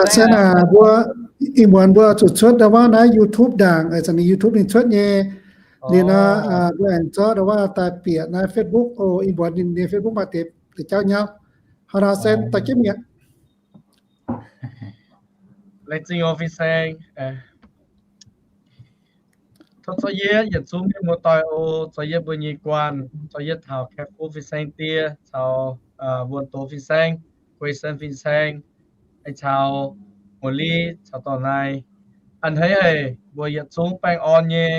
Se naaic mbuo ih muonz mbuo zuqc cuotv ndau wuov naaiv YouTube ndaangc, zanc ninh YouTube ninh cuotv nyei. Liuz nor mbuo aengx zorqv ndau wuov daaih bieqc naaiv Facebook oc. Ih muonz ninh nyei Facebook maaih deix jauv nyauv. Hnangv nor se daaih jienv mi'aqv. Laengz zingh oc, fin-saeng. Tov zorqv yietv yietc zungv mienh muoz-doic oc, zorqv yietv mbuo nyei guanh, zorqv yietv taux Kaeqv Fuqv fin-saeng die caux Wuonh Doz fin-saeng, Guei Sen fin-saeng, caux Muoz-Li caux dorh naaiv. A'hneiv haic mbuo yietc zungv baengh orn nyei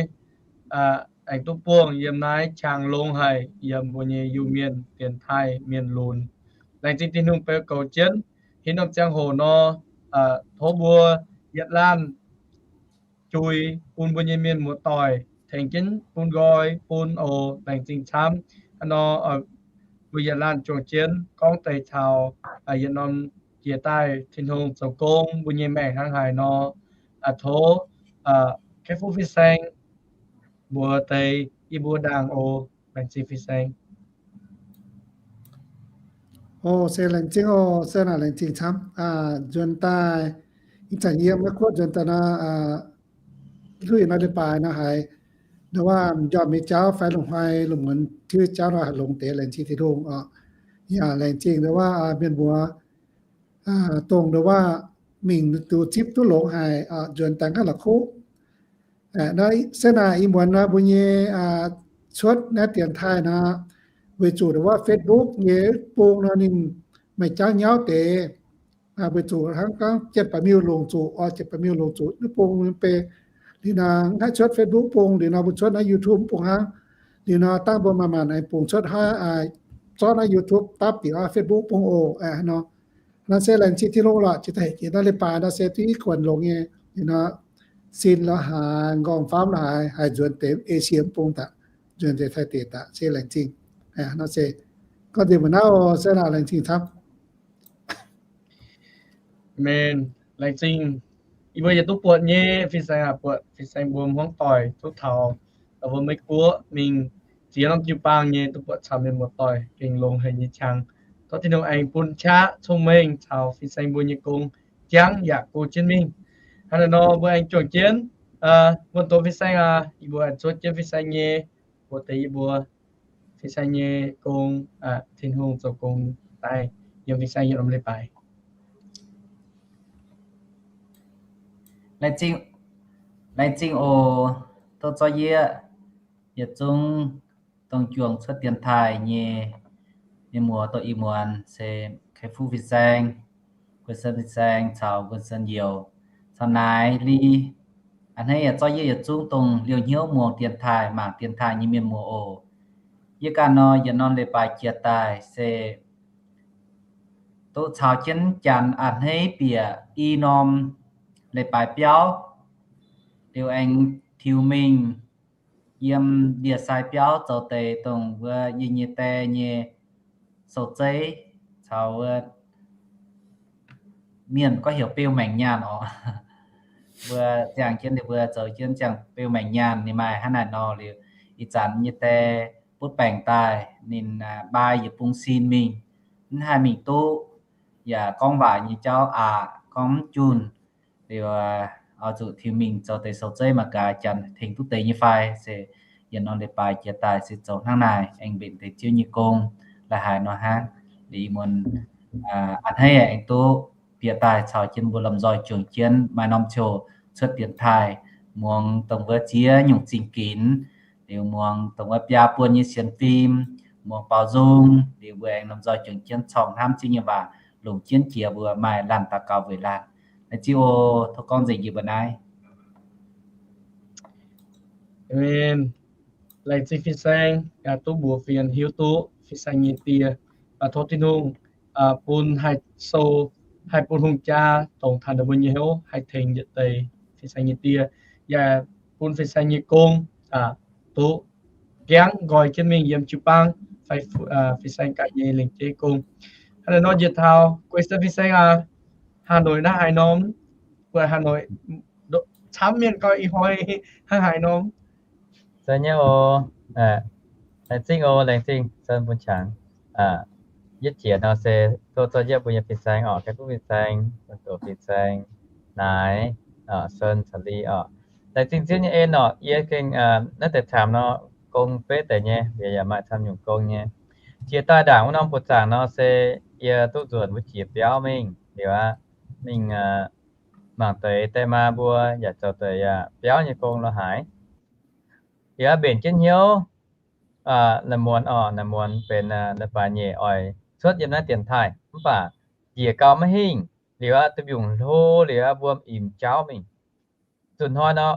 aengx duqv buangh yiem naaiv qangx longx haic yiem mbuo nyei Iu-Mienh dienx taaih mienh lunx. Laengz zingh Tin-Hungh beu goux jienv. Hitv norm ziangh hoc nor, tov mbuo yietc laanh juix bun mbuo nyei mienh muoz-doic tengx jienv bun nqoi bun oc. Laengz zingh camv. Hnangv nor mbuo yietc laanh juangc jienv gorngv deix caux yietc norm jiex daaih Tin-Hungh zoux gong mbuo nyei maengc hnangv haaix nor, tov Kaeqv Fuqv fin-saeng mbuox deix yie mbuo ndaangc oc. Laengz zingh fin-saeng. O, se laengz zingh oc, se naaic laengz zingh camv. Nzuonx daaih ih zanc yie maiv kuotv nzuonx daaih nor, luic nor leiz-baaix nor haiz ndau wuov m'njormh nyei jauv fai lungh hnoi lungh muonz tiuv jauv nor haih longx deix, laengz zingh Tin-Hungh oc. Yaac laengz zingh ndau wuov mienh muoz dongh ndau wuov mingh duqv zipv duqv longx haic, nzuonx daaih ganh la'kuqv. Se naaic ih muonz nor mbuo nyei cuotv naaiv dienx taaih nor, weic zuqc ndau wuov Facebook nyei bung nor ninh maaih jauv nyauv deix. Weic zuqc hnangv gorngv jienv baeqc miuh longc zuqc, oix jienv baeqc miuh longc zuqc naaiv bung mv bei. Liuz nor haih cuotv Facebook bung, liuz nor mbuo cuotv naaiv YouTube bung hnangv. Liuz nor dangh mbuo manc-manc aengx bungx cuotv haav, zorqv naaiv YouTube dapv bieqc wuov Facebook bung oc. Nor, nor se laengz zingh Tin-Hungh lorqc, jiex daaih hec jiex naaiv leiz-baaix nor se duqv kuonx longx nyei. Liuz nor sin lorz haaix, nqorngv-famv lorz haaix, haih nzuonx deix Esie bung daaih, nzuonx deix Taiv deic daaih, se laengz zingh. Nor se gorngv nzengc mbuo naaiv oc, se naaic laengz zingh camv. Amen. Laengz zingh. Yie mbuo yietc duqv buatc nyei, fin-saeng aac, buatc fin-saeng mbuo hmuangv doic duqv taux mbuo Meiv Guoqv mingh ziex norm jiu-baang nyei, duqv buatc camv mienh muoz-doic gengh longx haic nyei qangx. Tov Tin-Hungh aengx bun qaqv cong-mengh caux fin-saeng mbuo nyei gong jangv yaac go jienv mingh. Hnangv naaiv nor mbuo aengx juangc jienv, wuonh doz fin-saeng aac, yie mbuo aengx cuotv jienv fin-saeng nyei, mbuox deix yie mbuo fin-saeng nyei gong, Tin-Hungh zoux gong daaih yiem fin-saeng yietc norm leiz-baaix. Laengz zingh, laengz zingh oc. Tov zorqv yie yietc zungv dongh juangc cuotv dienx taaih nyei mienh muoz doqc ih muonz se Kaeqv Fuqv fin-saeng, Guei Sen fin-saeng caux Guei Sen Youc caux naaiv Li. A'hneiv yaac zorqv yie yietc zungv dongh liouh hnyouv muangx dienx taaih, mangc dienx taaih nyei mienh muoz oc. Yie ganh nor yietc norm leiz-baaix jiex daaih se duqv caux jienv Janx a'hneiv bieqc i norm leiz-baaix biauv, liuz aengx tiux mingh yiem ndie-sai biauv zoux deix dongh wuov yie nyei die nyei sou-zeiv caux wuov mienh gorngv heuc beu maengc nyaanh oc. Mbuo ziangh jienv liuz mbuo zoux jienv ziangh beu maengc nyaanh. Ninh maaih hnangv naaic nor liuz, ih zanc nyei die butv baengc daaih ninh mbaai yietc bung sin mingh, mv haih mingh duqv, yaac gorngv waac nyei jauv aqc, gorngv mv junh. Liuz oix zuqc tiux mingh zoux deix sou-zeiv mangc gaax Janx tengx duqv deix nyei fai. Se yietc norm leiz-baaix jiex daaih se zoux hnangv naaic, aengx mbenc deix Ziouv nyei gong la'haaix nor hnangv. Liuz ih muonz a'hneiv aengx duqv bieqc daaih caux jienv mbuo lomh nzoih juangc jienv maaih norm ziouc cuotv dienx taaih, muangx dongh wuov ziex nyungc zingh ginx, liuz muangx dongh wuov biaa buon nyei sienx fim, muangx baaux nzung, liuz mbuo aengx lomh nzoih juangc jienv corng hnamv Ziouv nyei waac, longc jienv jiex mbuo maaih laanh daux gaux weic laanh. Laengz zingh oc. Tov gorngv nzengc yie mbuo naaiv. Amen. Laengz zingh fin-saeng, yaac duqv mbuox fienx hiuv duqv fin-saeng nyei die. Tov Tin-Hungh bun haih sou, haih bun hungh jaa dongh taux ninh mbuo nyei hnyouv haih tengx yietc deix fin-saeng nyei die, yaac bun fin-saeng nyei gong duqv jangv nqoi jienv mingh yiem jiu-baang fai fin-saeng ganh nyei lengc jeiv gong. Hnangv naaiv nor njiec taux Guei Sen fin-saeng aac, Hà Nội hnangv haaix norm? Buatc Hà Nội camv mienh gorngv ih hnoi hnangv haaix norm? Sen nyei oc. Laengz zingh oc, laengz zingh Sen bun qangx. Yietv jiex nor se tov zorqv yietv mbuo nyei fin-saeng oc, ganh duqv fin-saeng, doqc fin-saeng, naaic, Sun caux Li oc. Laengz zingh Ziouv nyei en oc, yie gengh naaiv deix camv nor, gong beiv deix nyei, yie yaac maaih camv nyungc gong nyei. Jiex daaih ndaangc wuov norm buoz zaangc nor se yie duqv nzuonx wuov jiex biauv mingh liuz aqv, mingh mangc deix daaih maa mbuo yaac zoux deix yaac biauv nyei gong lorz haaix. Liuz aqv, mbenc jienv hnyouv, la'muonz oc, la'muonz benx leiz-baaix nyeic oix cuotv yiem naaiv dienx taaih, mv baac njiec gau maiv hingh. Liuz aqv, duqv mbiungc hlo liuz aqv, mbuo imc jauv mingh. Nzunc hnoi nor,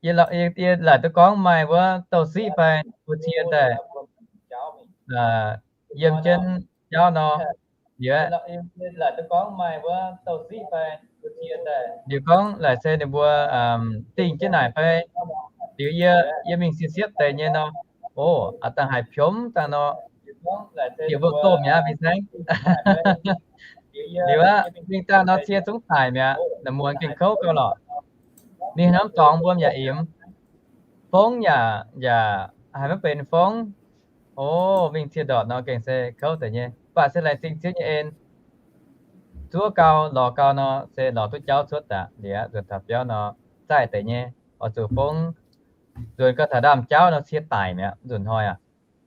yie laaic duqv gorngv maaih wuov douh siqv fai mbuo cie daaih yiem jienv jauv nor, liuz aqv, liuz gorngv laaic se ninh mbuo dingh jienv naaic fai, liuz yie, yie mingh siepv-siepv deix nyei nor, o, a'dangh haiz piomv dangh nor, yie mbuo domh mi'aqv, mingh saengv. Liuz aqv, mingh dangh nor cie zungv daic mi'aqv, la'muonz gengh kouv gau lorqc. Ninh haaix norm dorngx mbuo yaac imx, fongv yaac, yaac haiz maiv benx fongv. O, mingh cie ndortc nor gengh se kouv deix nyei, mv baac se laengz zingh Ziouv nyei en. Zuov gau, lorz gau nor se lorz duqv jauv cuotv daaih. Liuz aqv, nzuonx taux biauv nor zaih deix nyei, oix zuqc fongv. Nzuonx gau taux ndaamv-jauv nor cie daic mi'aqv, nzunc hnoi aqv.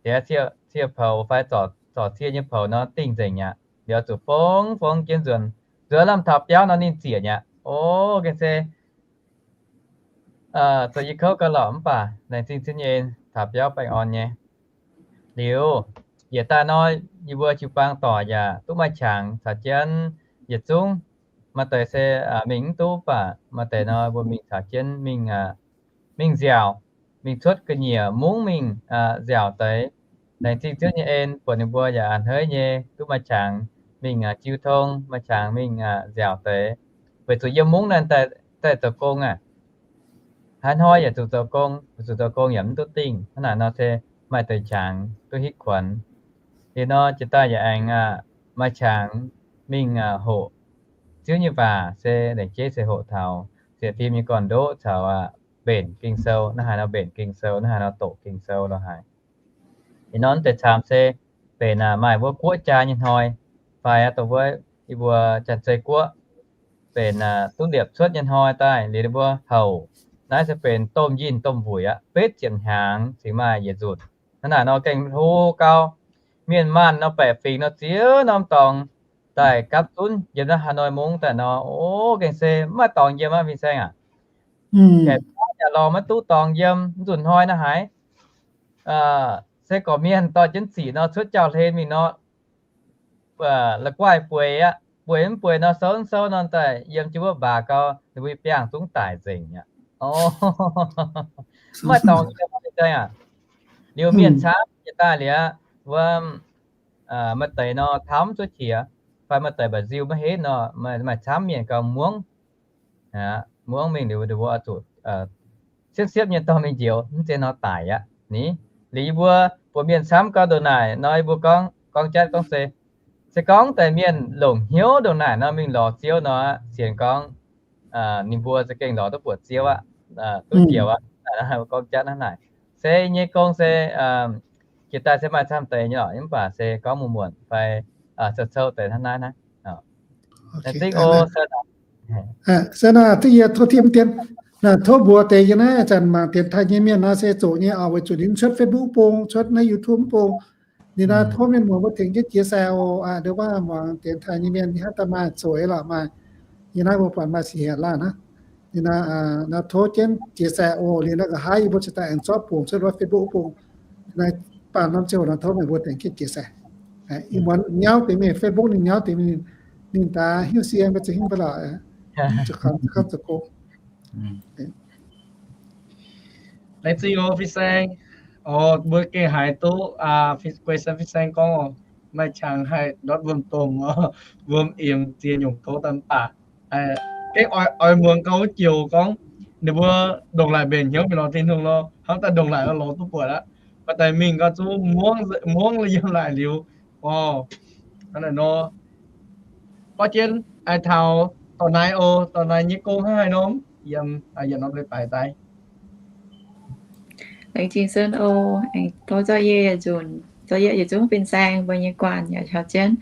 Liuz cie poux fai zorc cie nyei poux nor dingh nzengc mi'aqv. Liuz oix zuqc fongv, fongv jienv nzuonx. Nzuonx lamh taux biauv nor ninh ziec mi'aqv. O, gengh se zoux yie kouv gau lorqc, mv baac laengz zingh Ziouv nyei en, taux biauv baengh orn nyei. Liuz yietc daaih nor, yie mbuo jiu-baang doic yaac duqv maaih qangx caux jienv yietc zungv. Maaih deix se mingh mv duqv, mv baac maaih deix nor mbuo mingh caux jienv mingh, mingh nziaauc, mingh cuotv ga'nyiec mungv mingh nziaauc deix. Laengz zingh Ziouv nyei en, buatc ninh mbuo yaac a'hneiv nyei duqv maaih qangx mingh jiu tong, maaih qangx mingh nziaauc deix. Weic zuqc yiem mungv naaiv daaih zoux gong aqv. Haaix hnoi yaac zuqc zoux gong, weic zuqc zoux gong yaac mv duqv dingh. Hnangv naaic nor se maaih deix qangx duqv hitv kuonx. Liuz nor jiex daaih yaac aengx maaih qangx mingh hoqc Ziouv nyei waac, se lengc jeiv se hoqc taux sienx fim nyei gorn-ndoqv caux mbenc Ging-Sou. Naaiv haaix nor mbenc Ging-Sou, naaiv haaix nor doqc Ging-Sou lorz haaix. Ih norm deix camv se benx maaih wuov guoqv jaa nyei hnoi, fai dongh wuov yie mbuo Janx-Zei Guoqv benx duqv liepc cuotv nyei hnoi daaih liuz ninh mbuo houc. Naaiv se benx domh yinh domh wuic aqv, betv ziepc hnyangx cingx maaih yietc nzunc. Hnangv naaic nor gengh hlo gau. Mienh maanh nor baeqc fingx nor ziouc norm dorngx daaih gapv zunv yiem naaiv Hà Nội mungv daaih nor, o, gengh se mv maaih dorngx yiem aqv, fin-saeng aac. Gaeqv baav yaac lorz maiv duqv dorngx yiem, nzunc hnoi naaiv haiz se gorqv-mienh dorh jienv ziqc nor cuotv jauv-hlen mingh nor, la'guaih bueix aqv. Bueix mv bueix nor, souv mv souv nor, daaih yiem jienv wuov mbaaux gau, ninh mbuo biangh zungv daic nzengc aqv. Mv maaih dorngx yiem, fin-saeng aac. Liuz mienh camv yietc daaih liuz, wuov maaih deix nor tamv zuov qiex, fai maaih deix mba'nziu maiv henv nor, maaih camv mienh gauh muangv, muangv mingh liuz ninh mbuo oix zuqc siepv-siepv nyei dorh mingh njoux, mv zeiz nor daic aqv ni. Liuz yie mbuo buatc mienh camv gauh ndongc naaic nor, yie mbuo gorngv, gorngv jatv gorngv se, se gorngv deix mienh longc hnyouv ndongc naaic nor mingh lorz Ziouv nor, sienx gorngv ninh mbuo za'gengh lorz duqv buoqc Ziouv aqv, duqv njoux aqv. Gorngv jatv hnangv naaic. Se nyei gong se jiex daaih se maaih camv deix nyei lorqc, mv baac se gorngv muonc muonc fai cou-cou deix hnangv naaiv naaiv. Se naaic, diuh yie tov tim dien, naaic tov mbuox deix yie naaiv zanc mangc dienx taaih nyei mienh naaiv se zoqc nyei oc, weic zuqc ninh cuotv Facebook bung, cuotv naaiv YouTube bung. Ninh naaiv tov mienh muoz mbuo tengx jienv jiex sai oc. Aa, ndo wuov muangx dienx taaih nyei mienh hnangv daaih maaih zueiz lorqc, maaih yie naaiv mbuo buatc maaih sic hietc laanh aqv. Ninh naaiv, naaiv tov jienv jiex sai oc. Ninh naaiv nqa'haav yie mbuo cingx daaih aengx zorqv bungx cuotv wuov Facebook bung. Naaiv baamh norm ziangh hoc nor tov meih mbuo tengx jienv jiex sai. Ih muonz nyauv deix mingh Facebook ninh nyauv deix mingh, ninh daaih hiuv sie mbuo za'hingv mbuo lorqc. Zuqc kamv zuqc gong. Laengz zingh oc, fin-saeng. Oc, mbuo gengh haiz duqv guei sai fin-saeng gorngv oc, maaih qangx haih ndortv wuom-domh oc, wuom-imx ziex nyungc gouv daaih mv baac gengh oix muangx gau wuov joux gorngv ninh mbuo ndongc naaic mbenc hnyouv mingh lorz Tin-Hungh nor, hnangv daaih ndongc naaic lorz duqv buatc aqv. Maaih deix mingh gau zungv muangv, muangv yiem naaic liuz, oc, hnangv naaic nor. Gorngv jienv taux dorh naaiv oc, dorh naaiv nyei gong hnangv haaix nor, yiem yietc norm leiz-baaix daaih. Laengz zingh Sun oc, aengx tov zorqv yie yietc nzunc Zoux yie yietc zungv fin-saeng mbuo nyei guanh yaac caux jienv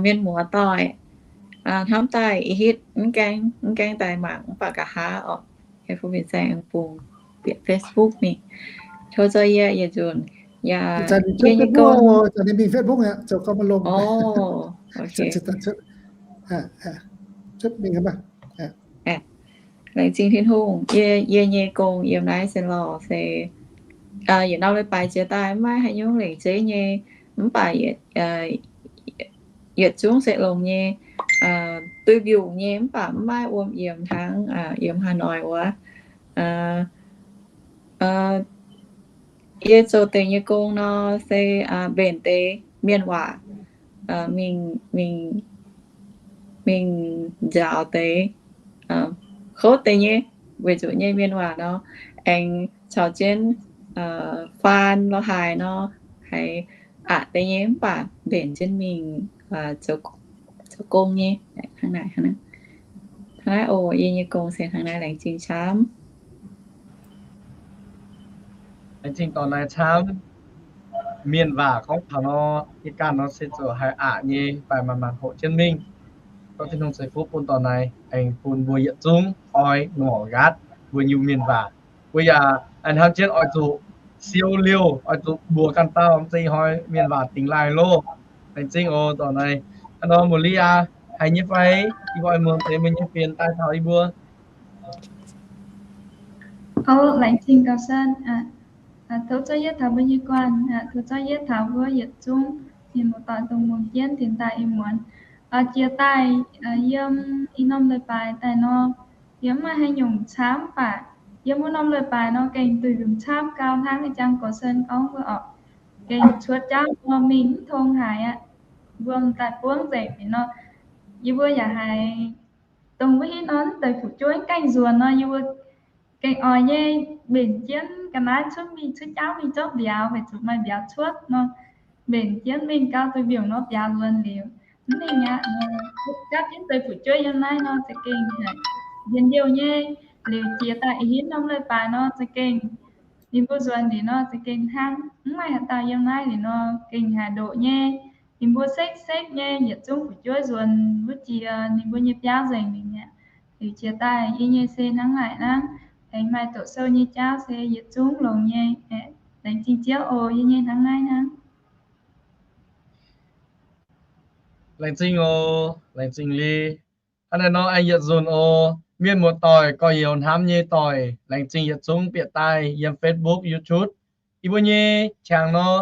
mienh muoz-doic hnamv daaih ih hitv mv gaengh, mv gaengh daaih mangc mv baac nqa'haav oc, fin-saeng bungx bieqc Facebook mingh. Tov zoux yie yietc nzunc yaac yie nyei gong. Laengz zingh Tin-Hungh, yie, yie nyei gong yiem naaiv se lorh se yietc norm leiz-baaix jiex daaih maiv maaih haaix nyungc lengc zeiv nyei, mv baac yietc zungv se longx nyei, duih mbiungc nyei mv baac mv maaih wuom yiemx hnangv yiem Hà Nội wuov. Yie zoux deix nyei gong nor se mbenc deix mienh waac mingh, mingh, mingh njaaux deix, kouv deix nyei, weic zuqc nyei mienh waac nor, aengx caux jienv faan lorz haaix nor, haiz aqc deix nyei mv baac mbenc jienv mingh zoux gong nyei. Hnangv naaiv, hnangv naaiv oc. Yie nyei gong se hnangv naaiv, laengz zingh camv. Laengz zingh dorh naaiv camv. Mienh waac gorngv taux nor, yie ganh nor se zoux haiz aqc nyei, mv baac manc-manc hoqc jienv mingh. Tov Tin-Hungh ceix fuqv bun dorh naaiv, aengx bun mbuo yietc zungv oix ngorc nqaatv mbuo nyei mienh waac. Mbuo yaac hnamv jienv oix zuqc siou liouh, oix zuqc mbuox ganh dauh, mv zeiz hnoi mienh waac dingx laaih loh. Laengz zingh oc dorh naaiv. Hnangv nor Malia haiz nyei fai? Yie mbuo oix muangx deix mbuo nyei fienx daaih taux yie mbuo. Laengz zingh gauh san. Tov zorqv yietv taux mbuo nyei guanh, tov zorqv yietv taux mbuo yietc zungv mienh muoz-doic dongh muangx jienv dienx daaih ih muonz. Jiex daaih yiem ih norm leiz-baaix daaih nor, yie mv maaih haaix nyungc camv, mv baac yiem wuov norm leiz-baaix nor gengh duih mbiungc camv gau hnangv ih jangx gorx-sen gorngv wuov oc. Gengh cuotv jauv nor mingh mv tong haaix aqv. Mbuo m'daaih buangv nzengc mi'aqv nor, yie mbuo yaac haiz dongh wuov hitv nor, deix fu'jueiv gaengh nzuonx nor, yie mbuo gengh oix nyei mbenc jienv ga'naaiv cuotv mingh, cuotv jauv mingh zorqv mbiauz, weic zuqc maaih mbiauz cuotv nor, mbenc jienv mingh gau duih mbiungc nor biaux nzuonx liuz. Mv ninh aqv, gapv jienv deix fu'jueiv yiem naaiv nor za'gengh njien-youh nyei. Liuz jiex daaih ih hitv norm leiz-baaix nor za'gengh ninh mbuo nzuonx liuz nor za'gengh hnangv mv maaih haaix dauh yiem naaiv liuz nor gengh haaix ndoqc nyei. Ninh mbuo sekv-sekv nyei, yietc zungv fu'jueiv nzuonx wuov jiex ninh mbuo nyei biauv nzengc mi'aqv. Liuz jiex daaih yie nyei se hnangv naaic hnangv, aengx maaih doqc sou nyei jauv se yietc zungv longx nyei. Laengz zingh Ziouv oc, yie nyei hnangv naaiv hnangv. Laengz zingh oc, laengz zingh Li. Hnangv naaiv nor aengx yietc nzunc oc, mienh muoz-doic, gorx-youz hnamv nyei doic, laengz zingh yietc zungv bieqc daaih yiem Facebook, YouTube. Yie mbuo nyei qangx nor,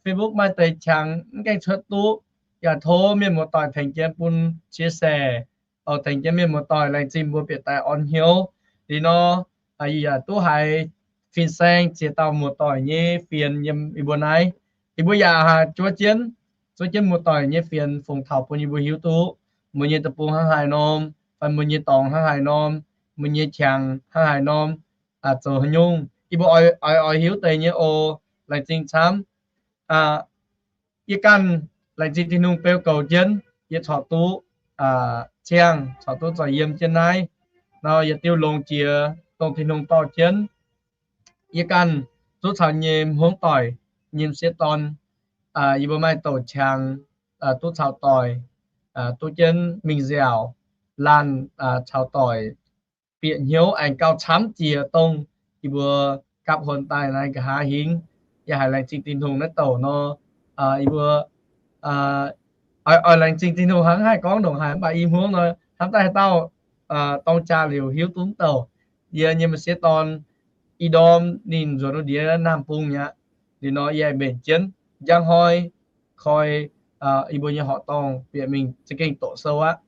Facebook maaih deix qangx mv gaengh cuotv duqv, yaac tov mienh muoz-doic tengx jienv bun chia sẻ, oix tengx jienv mienh muoz-doic laengz zingh mbuo bieqc daaih orn hnyouv. Liuz nor, yie yaac duqv haiz fin-saeng ziex dauh muoz-doic nyei fienx yiem yie mbuo naaiv. Yie mbuo yaac haih zuov jienv, zuov jienv muoz-doic nyei fienx fungx taux bun yie mbuo hiuv duqv mbuo nyei deic-bung hnangv haaix norm, fai mbuo nyei dorngx hnangv haaix norm, mbuo nyei qangx hnangv haaix norm, zoux haaix nyungc. Yie mbuo oix, oix hiuv deix nyei oc. Laengz zingh camv. Yie ganh laengz zingh Tin-Hungh beu goux jienv yie corc duqv ciangh, corc duqv zorc yiem jienv naaiv. Nor yietc diuh longx jiex dongh Tin-Hungh dorh jienv. Yie ganh duqv caux nyei hmuangv doic, nyei m'sieqv dorn, yie mbuo maaih douc qangx, duqv caux doic, duqv jienv mingh nziaauc, laanh caux doic bieqc hnyouv aengx gauh camv jiex dongh yie mbuo gapv huon daaih naaiv nqa'haav hingv. Yie haiz laengz zingh Tin-Hungh naaiv douc nor, yie mbuo oix, oix laengz zingh Tin-Hungh hnangv haih gorngv ndongc haaix, mv baac i hmuangv nor hnamv daaih haaix dauh dorng jaa liuz hiuv duqv mv douc. Yie nyei m'sieqv dorn, i ndorm ninh nzuonx wuov ndiev Naamh Bung mi'aqv. Liuz nor yie aengx mbenc jienv njang hnoi koi yie mbuo nyei horqc dorngh bieqc mingh za'gengh doqc sou aqv.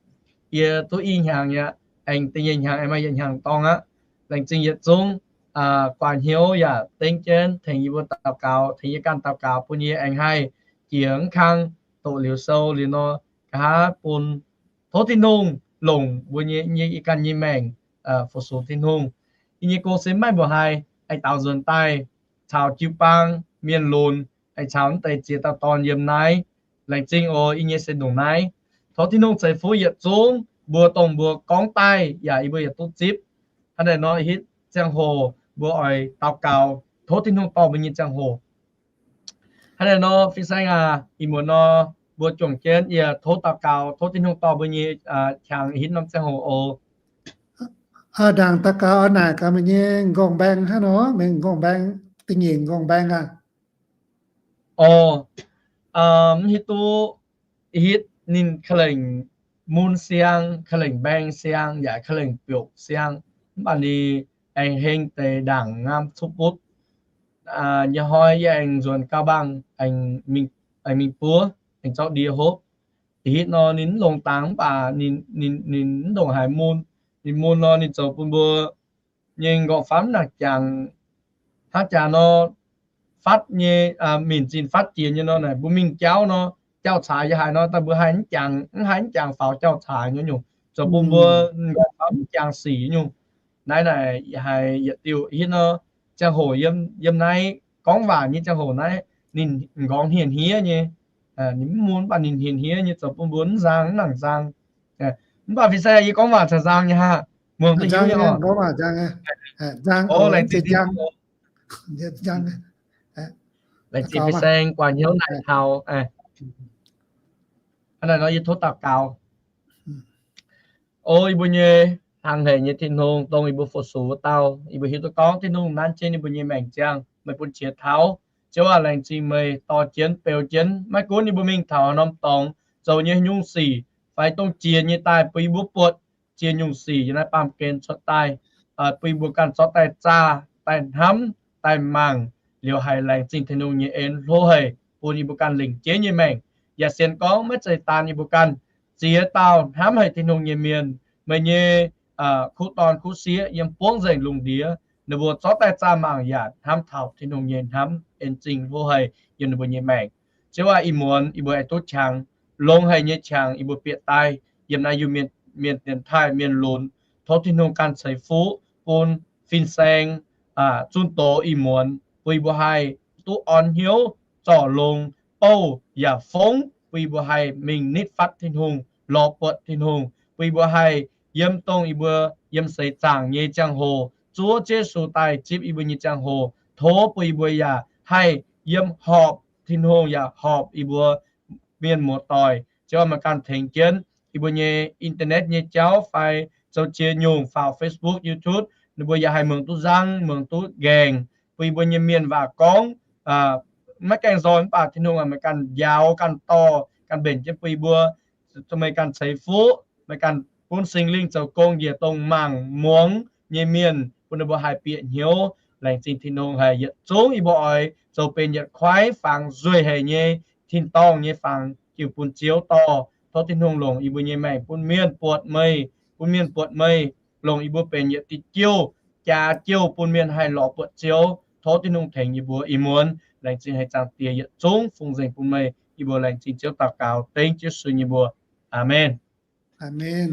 Yie duqv i hnyangx mi'aqv, aengx da'nyeic hnyangx aengx maaih yietc hnyangx dorngh aqv. Laengz zingh yietc zungv guaax hnyouv yaac dengv jienv tengx yie mbuo daux gaux, tengx yie ganh daux gaux bun yie aengx haih jiex mv kang doqc liuz sou liuz nor, nqa'haav bun tov Tin-Hungh longc mbuo nyei, yie ganh nyei maengc fu-sux Tin-Hungh. Yie nyei gong se mv maaih mbuoqc haaix, aengx daaux nzuonx daaih caux jiu-baang, mienh lunx, aengx caux naaiv deix ziex dauh dorn yiem naaiv. Laengz zingh oc. Yie nyei se ndongc naaiv. Tov Tin-Hungh ceix fuqv yietc zungv mbuo dongh mbuo gorngv daaih yaac yie mbuo yietc duqv zipv. Hnangv naaiv nor hitv ziangh hoc mbuo oix daux gaux, tov Tin-Hungh dorh mbuo nyei ziangh hoc. Hnangv naaiv nor, Fin-Saeng aac, ih muonz nor, mbuo juangc jienv yie tov daux gaux, tov Tin-Hungh dorh mbuo nyei qangx hitv norm ziangh hoc oc. Ndaangc daux gaux oix naaic gaax meih nyei m'nqorngv-mbaeng hnangv nor, meih m'nqorngv-mbaeng, da'nyeic m'nqorngv-mbaeng aac. Oc, mv hiuv duqv, hitv ninh ka'lengc mun siang, ka'lengc mbaeng siang, yaac ka'lengc biouc siang, mv baac ninh aengx heng deix ndaangc ngamv cuqv butv. Nyei hnoi yie aengx nzuonx Gaubaang, aengx mingh buov, aengx zorqv ndie hopv. Hitv nor ninh mv longc dangx mv baac ninh mv ndongc haaix mun. Ninh mun nor ninh zoux bun mbuo nyei m'nqorngv-famv naaic jangx hnangv jaax nor, fatv nyei, minc zinh fatv jiex nyei nor naaic, mbuo mingh jauv nor, jauv-caax yaac haiz nor, daaih mbuo haih mv jangx, mv haih mv jangx faaux jauv-caax nyei nyungc, zoux bun mbuo m'nqorngv-famv mv jangx sic nyungc. Naaiv naaic haiz yietc diuh hitv nor, ziangh hoc yiem naaiv gorngv waac nyei ziangh hoc naaiv, ninh m'nqorngv hniev-hniev nyei. Ninh mv mun mv baac ninh hniev-hniev nyei, zoux bun mbuo mv nzang, mv nangc nzang. Mv baac Fin-Saeng, yie gorngv waac caux nzang nyei haah? Muangx duqv hiuv nyei oc. Laengz zingh Fin-Saeng guaax hnyouv naaic taux. Hnangv naaic nor yie tov daux gaux. O yie mbuo nyei hlang hec nyei Tin-Hungh, dongh yie mbuo fu-sux wuov dauh, yie mbuo hiuv duqv gorngv Tin-Hungh nanv jienv yie mbuo nyei maengc ziangh, meih bun qiex taux. Ziouv aac, laengz zingh meih dorh jienv beu jienv, maiv gunv yie mbuo mingh taux norm dorngx, zoux nyei nyungc sic fai dongh jiex nyei daaih bun yie mbuo buatc, jiex nyungc sic yiem naaiv baamh gen cuotv daaih, bun yie mbuo ganh zorqv daaih zaah, daaih hnamv, daaih mangc, liuz haiz laengz zingh Tin-Hungh nyei en hlo haic bun yie mbuo ganh lengc jeiv nyei maengc. Yaac sienx gorngv maiv zeiz daan yie mbuo ganh, ziex dauh hnamv haic Tin-Hungh nyei mienh, meih nyei kuv dorn kuv sieqv yiem buangv nzengc lungh ndiev, ninh mbuo zorqv daaih zaah mangc yaac hnamv taux Tin-Hungh nyei hnamv en zingh hlo haic yiem ninh mbuo nyei maengc. Ziouv aac, ih muonz yie mbuo aengx duqv qangx, longx haic nyei qangx yie mbuo bieqc daaih yiem naaiv Iu-Mienh, mienh dienx taaih, mienh lunx. Tov Tin-Hungh ganh ceix fuqv bun Fin-Saeng zunh doz ih muonz, bun yie mbuo haih duqv orn hnyouv, zorc longx, bouh yaac fongv, bun yie mbuo haih mingh nitv fatv Tin-Hungh, lorz buatc Tin-Hungh, bun yie mbuo haih yiem dongh yie mbuo yiem seix zaangc nyei ziangh hoc, zuov Yesu daaih zipv yie mbuo nyei ziangh hoc, tov bun yie mbuo yaac haih yiem horpc Tin-Hungh yaac horpc yie mbuo mienh muoz-doic. Ziouv aac, meih ganh tengx jienv yie mbuo nyei internet nyei jauv fai zoux ziex nyungc faaux Facebook, YouTube, ninh mbuo yaac haih muangx duqv nzang, muangx duqv nqaengc, bun yie mbuo nyei mienh waac gorngv maiv gaengh nzoih mv baac Tin-Hungh aac, meih ganh njaaux, ganh dorh, ganh mbenc jienv bun yie mbuo, meih ganh ceix fuqv, meih ganh bun Singx Lingh zoux gong njiec dongh mangc muangx nyei mienh, bun ninh mbuo haih bieqc hnyouv. Laengz zingh Tin-Hungh haic, yietc zungv yie mbuo oix zoux benx yietc kuaaiv fangx nzueic haic nyei tin-dorngh nyei fangx jiu bun Ziouv dorh. Tov Tin-Hungh longc yie mbuo nyei maengc bun mienh buatc meih, bun mienh buatc meih, longc yie mbuo benx yietc diuh jouh, jaax jouh bun mienh haih lorz buatc Ziouv. Tov Tin-Hungh tengx yie mbuo ih muonz. Laengz zingh haic Zaangc Diex, yietc zungv fungx nzengc bun meih. Yie mbuo laengz zingh Ziouv daux gaux dengv Ziouv Yesu nyei mbuox. Aamen. Aamen.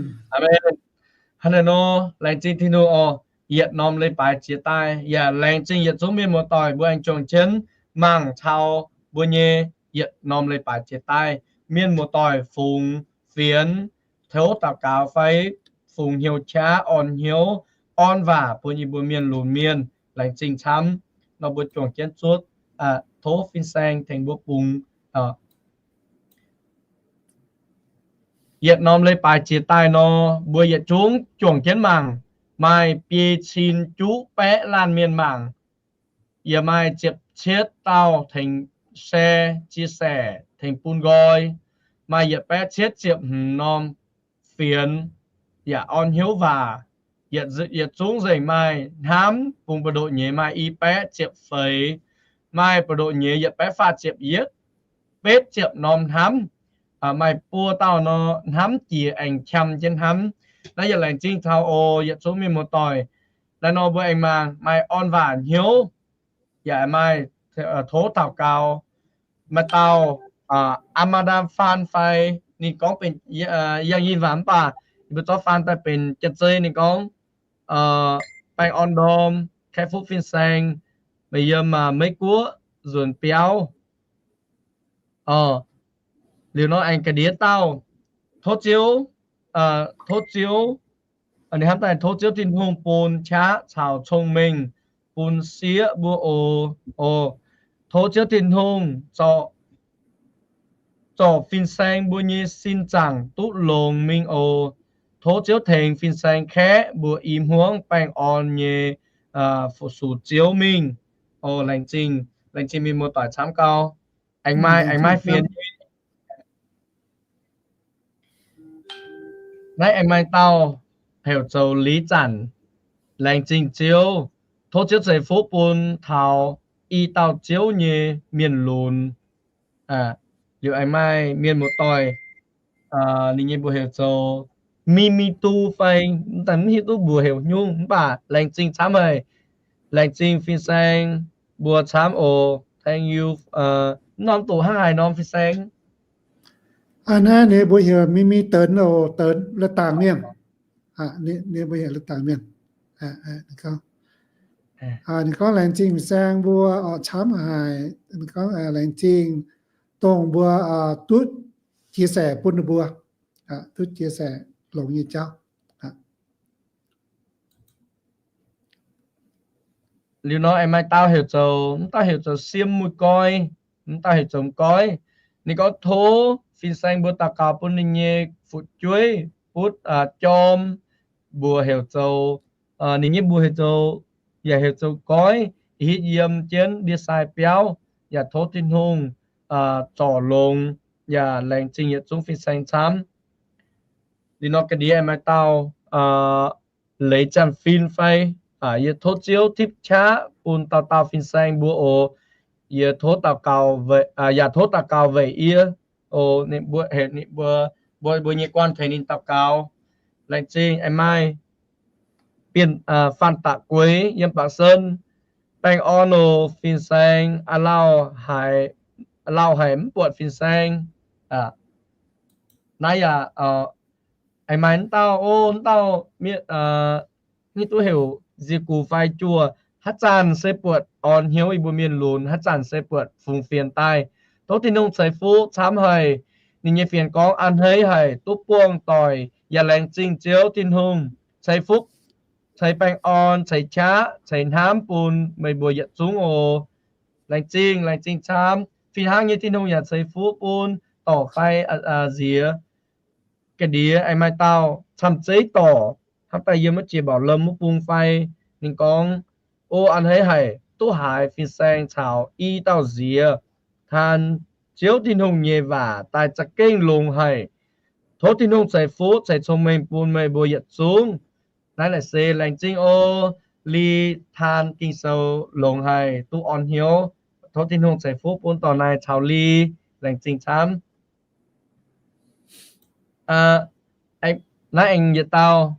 Hnangv naaiv nor, laengz zingh Tin-Hungh oc. Yietc norm leiz-baaix jiex daaih, yaac laengz zingh yietc zungv mienh muoz-doic mbuo aengx juangc jienv mangc taux mbuo nyei yietc norm leiz-baaix jiex daaih. Mienh muoz-doic fungx fienx, tov daux gaux fai fungx hnyouv qaqv orn hnyouv, orn waac bun yie mbuo mienh lunx mienh. Laengz zingh camv. Nor mbuo juangc jienv zuov, tov Fin-Saeng tengx mbuo bungx. Yietc norm leiz-baaix jiex daaih nor, mbuo yietc zungv juangc jienv mangc, maaih biei cin juqv baeqv laanh mienh mangc. Yaac maaih ziepc cietv dauh tengx share, chia sẻ, tengx bun nqoi. Maaih yietc baeqv cietv ziepc hmz norm fienx yaac orn hnyouv waac. Yietc zungv nzengc maaih hnamv bungx buoz-ndoqv nyei maaih i baeqv ziepc feix, maaih buoz-ndoqv nyei yietc baeqv faah ziepc yietv, betv ziepc norm hnamv. Maaih buo dauh nor hnamv jiex aengx qam jienv hnamv. Naaiv yaac laengz zingh taux oc yietc zungv mienh muoz-doic. Naaiv nor mbuo aengx mangc maaih orn waac hnyouv, yaac maaih tov daux gaux. Maaih dauh Aa^maa^ndaa Faan fai ninh gorngv benx yangh yinh waac mv baac ninh mbuo zorqv Faan daaih benx janx-zei ninh gorngv, baengh orn ndorm, kaeqv fuqv fin-saeng, meih yiem Meiv Guoqv nzuonx biauv. Liuz nor aengx ga'ndiev dauh, tov Ziouv, tov Ziouv, ninh hnamv daaih tov Ziouv Tin-Hungh bun qaqv caux cong-mengh bun sieqv mbuo oc. Oc, Tov Ziouv Tin-Hungh zorc, zorc fin-saeng mbuo nyei sin zaangc duqv longx mingh oc. Tov Ziouv tengx fin-saeng kaeqv mbuox i hmuangv baengh orn nyei fu-sux Ziouv mingh oc. Laengz zingh, laengz zingh mienh muoz-doic camv gau. Aengx maaih, aengx maaih fienx. Naaiv aengx maaih dauh heuc zoux Li Zanc. Laengz zingh Ziouv. Tov Ziouv ceix fuqv bun taux i dauh Ziouv nyei mienh lunx. Liuz aengx maaih mienh muoz-doic, ninh nyei mbuox heuc zoux Mi Mi Du fai, mv daaih mv hiuv duqv mbuox heuc nyungc, mv baac laengz zingh camv haic. Laengz zingh fin-saeng mbuo camv oc. Thank you. Mv norm doqc hnangv haaix norm fin-saeng? Naaiv ninh mbuox heuc Mi Mi Denx oc, Denx, La'dangc mienh. Ninh mbuox heuc La'dangc mienh. Ninh gorngv laengz zingh fin-saeng mbuo oc, camv haic. Ninh gorngv laengz zingh dongh mbuo duqv chia sẻ bun ninh mbuo, duqv chia sẻ longx nyei jauv. Liuz nor aengx maaih dauh heuc zoux, mv dauh heuc zoux Siem Muiz Goix, mv dauh heuc zoux Goix. Ninh gorngv tov fin-saeng mbuo daux gaux bun ninh nyei fu'jueiv butv jorm, mbuox heuc zoux, ninh nyei mbuox heuc zoux, yaac heuc zoux Goix, hitv yiem jienv ndie-sai biauv, yaac tov Tin-Hungh zorc longx, yaac laengz zingh yietc zungv fin-saeng camv. Liuz nor ga'ndiev aengx maaih dauh Leiz Ziangh Fin fai, yie tov Ziouv tipv qaqv bun dauh dauh fin-saeng mbuo oc. Yie tov daux gaux, yaac tov daux gaux weic yie oc. Ninh mbuo, ninh mbuo, mbuo, mbuo nyei guanh tengx ninh daux gaux. Laengz zingh. Aengx maaih Bienh, Faan Daqc Gueix yiem Baac Sen. Baengh orn oc fin-saeng, lauh haic, lauh haic mv buatc fin-saeng. Naaiv yaac aengx maaih mv dauh, o, mv dauh mienh, hiuv duqv heuc Nzie Gux fai Juoh. Haaix zanc se buatc orn hnyouv yie mbuo mienh lunx, haaix zanc se buatc fungx fienx daaih. Tov Tin-Hungh ceix fuqv camv haic. Ninh nyei fienx gorngv a'hneiv haic duqv buangh doic, yaac laengz zingh Ziouv Tin-Hungh ceix fuqv, ceix baengh orn, ceix qaqv, ceix hnamv bun meih mbuo yietc zungv oc. Laengz zingh, laengz zingh camv. Fih hnangv nyei Tin-Hungh yaac ceix fuqv bun dorc fai nziex. Ga'ndiev aengx maaih dauh camv zeiv dorc, hnamv daaih yiem wuov jiex Mbaauc Lomh wuov bung fai. Ninh gorngv, o, a'hneiv haic duqv haiz fin-saeng caux i dauh nziex taan Ziouv Tin-Hungh nyei waac daaih za'gengh longx haic. Tov Tin-Hungh ceix fuqv ceix cong-mengh bun meih mbuo yietc zungv. Naaiv naaic se laengz zingh o, Li taan Ging-Sou longx haic duqv orn hnyouv. Tov Tin-Hungh ceix fuqv bun dorc naaic caux Li. Laengz zingh camv. Naaiv aengx yietc dauh